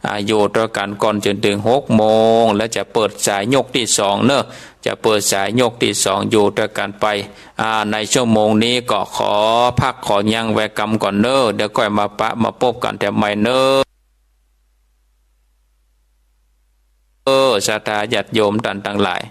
อ่า อยู่ตวยกั๋นก่อนจ๋นเถิงหกโมง แล้วจะเปิดสายยกตี้สองเนาะ จะเปิดสายยกตี้สอง อยู่ตวยกั๋นไป อ่า ในชั่วโมงนี้ก็ขอพักขอยั้งไว้กำก่อนเนาะ เดี๋ยวก้อยมาปะมาปบกั๋นแถมใหม่เนาะ เออ ศรัทธาญาติโยมต้านตังหลาย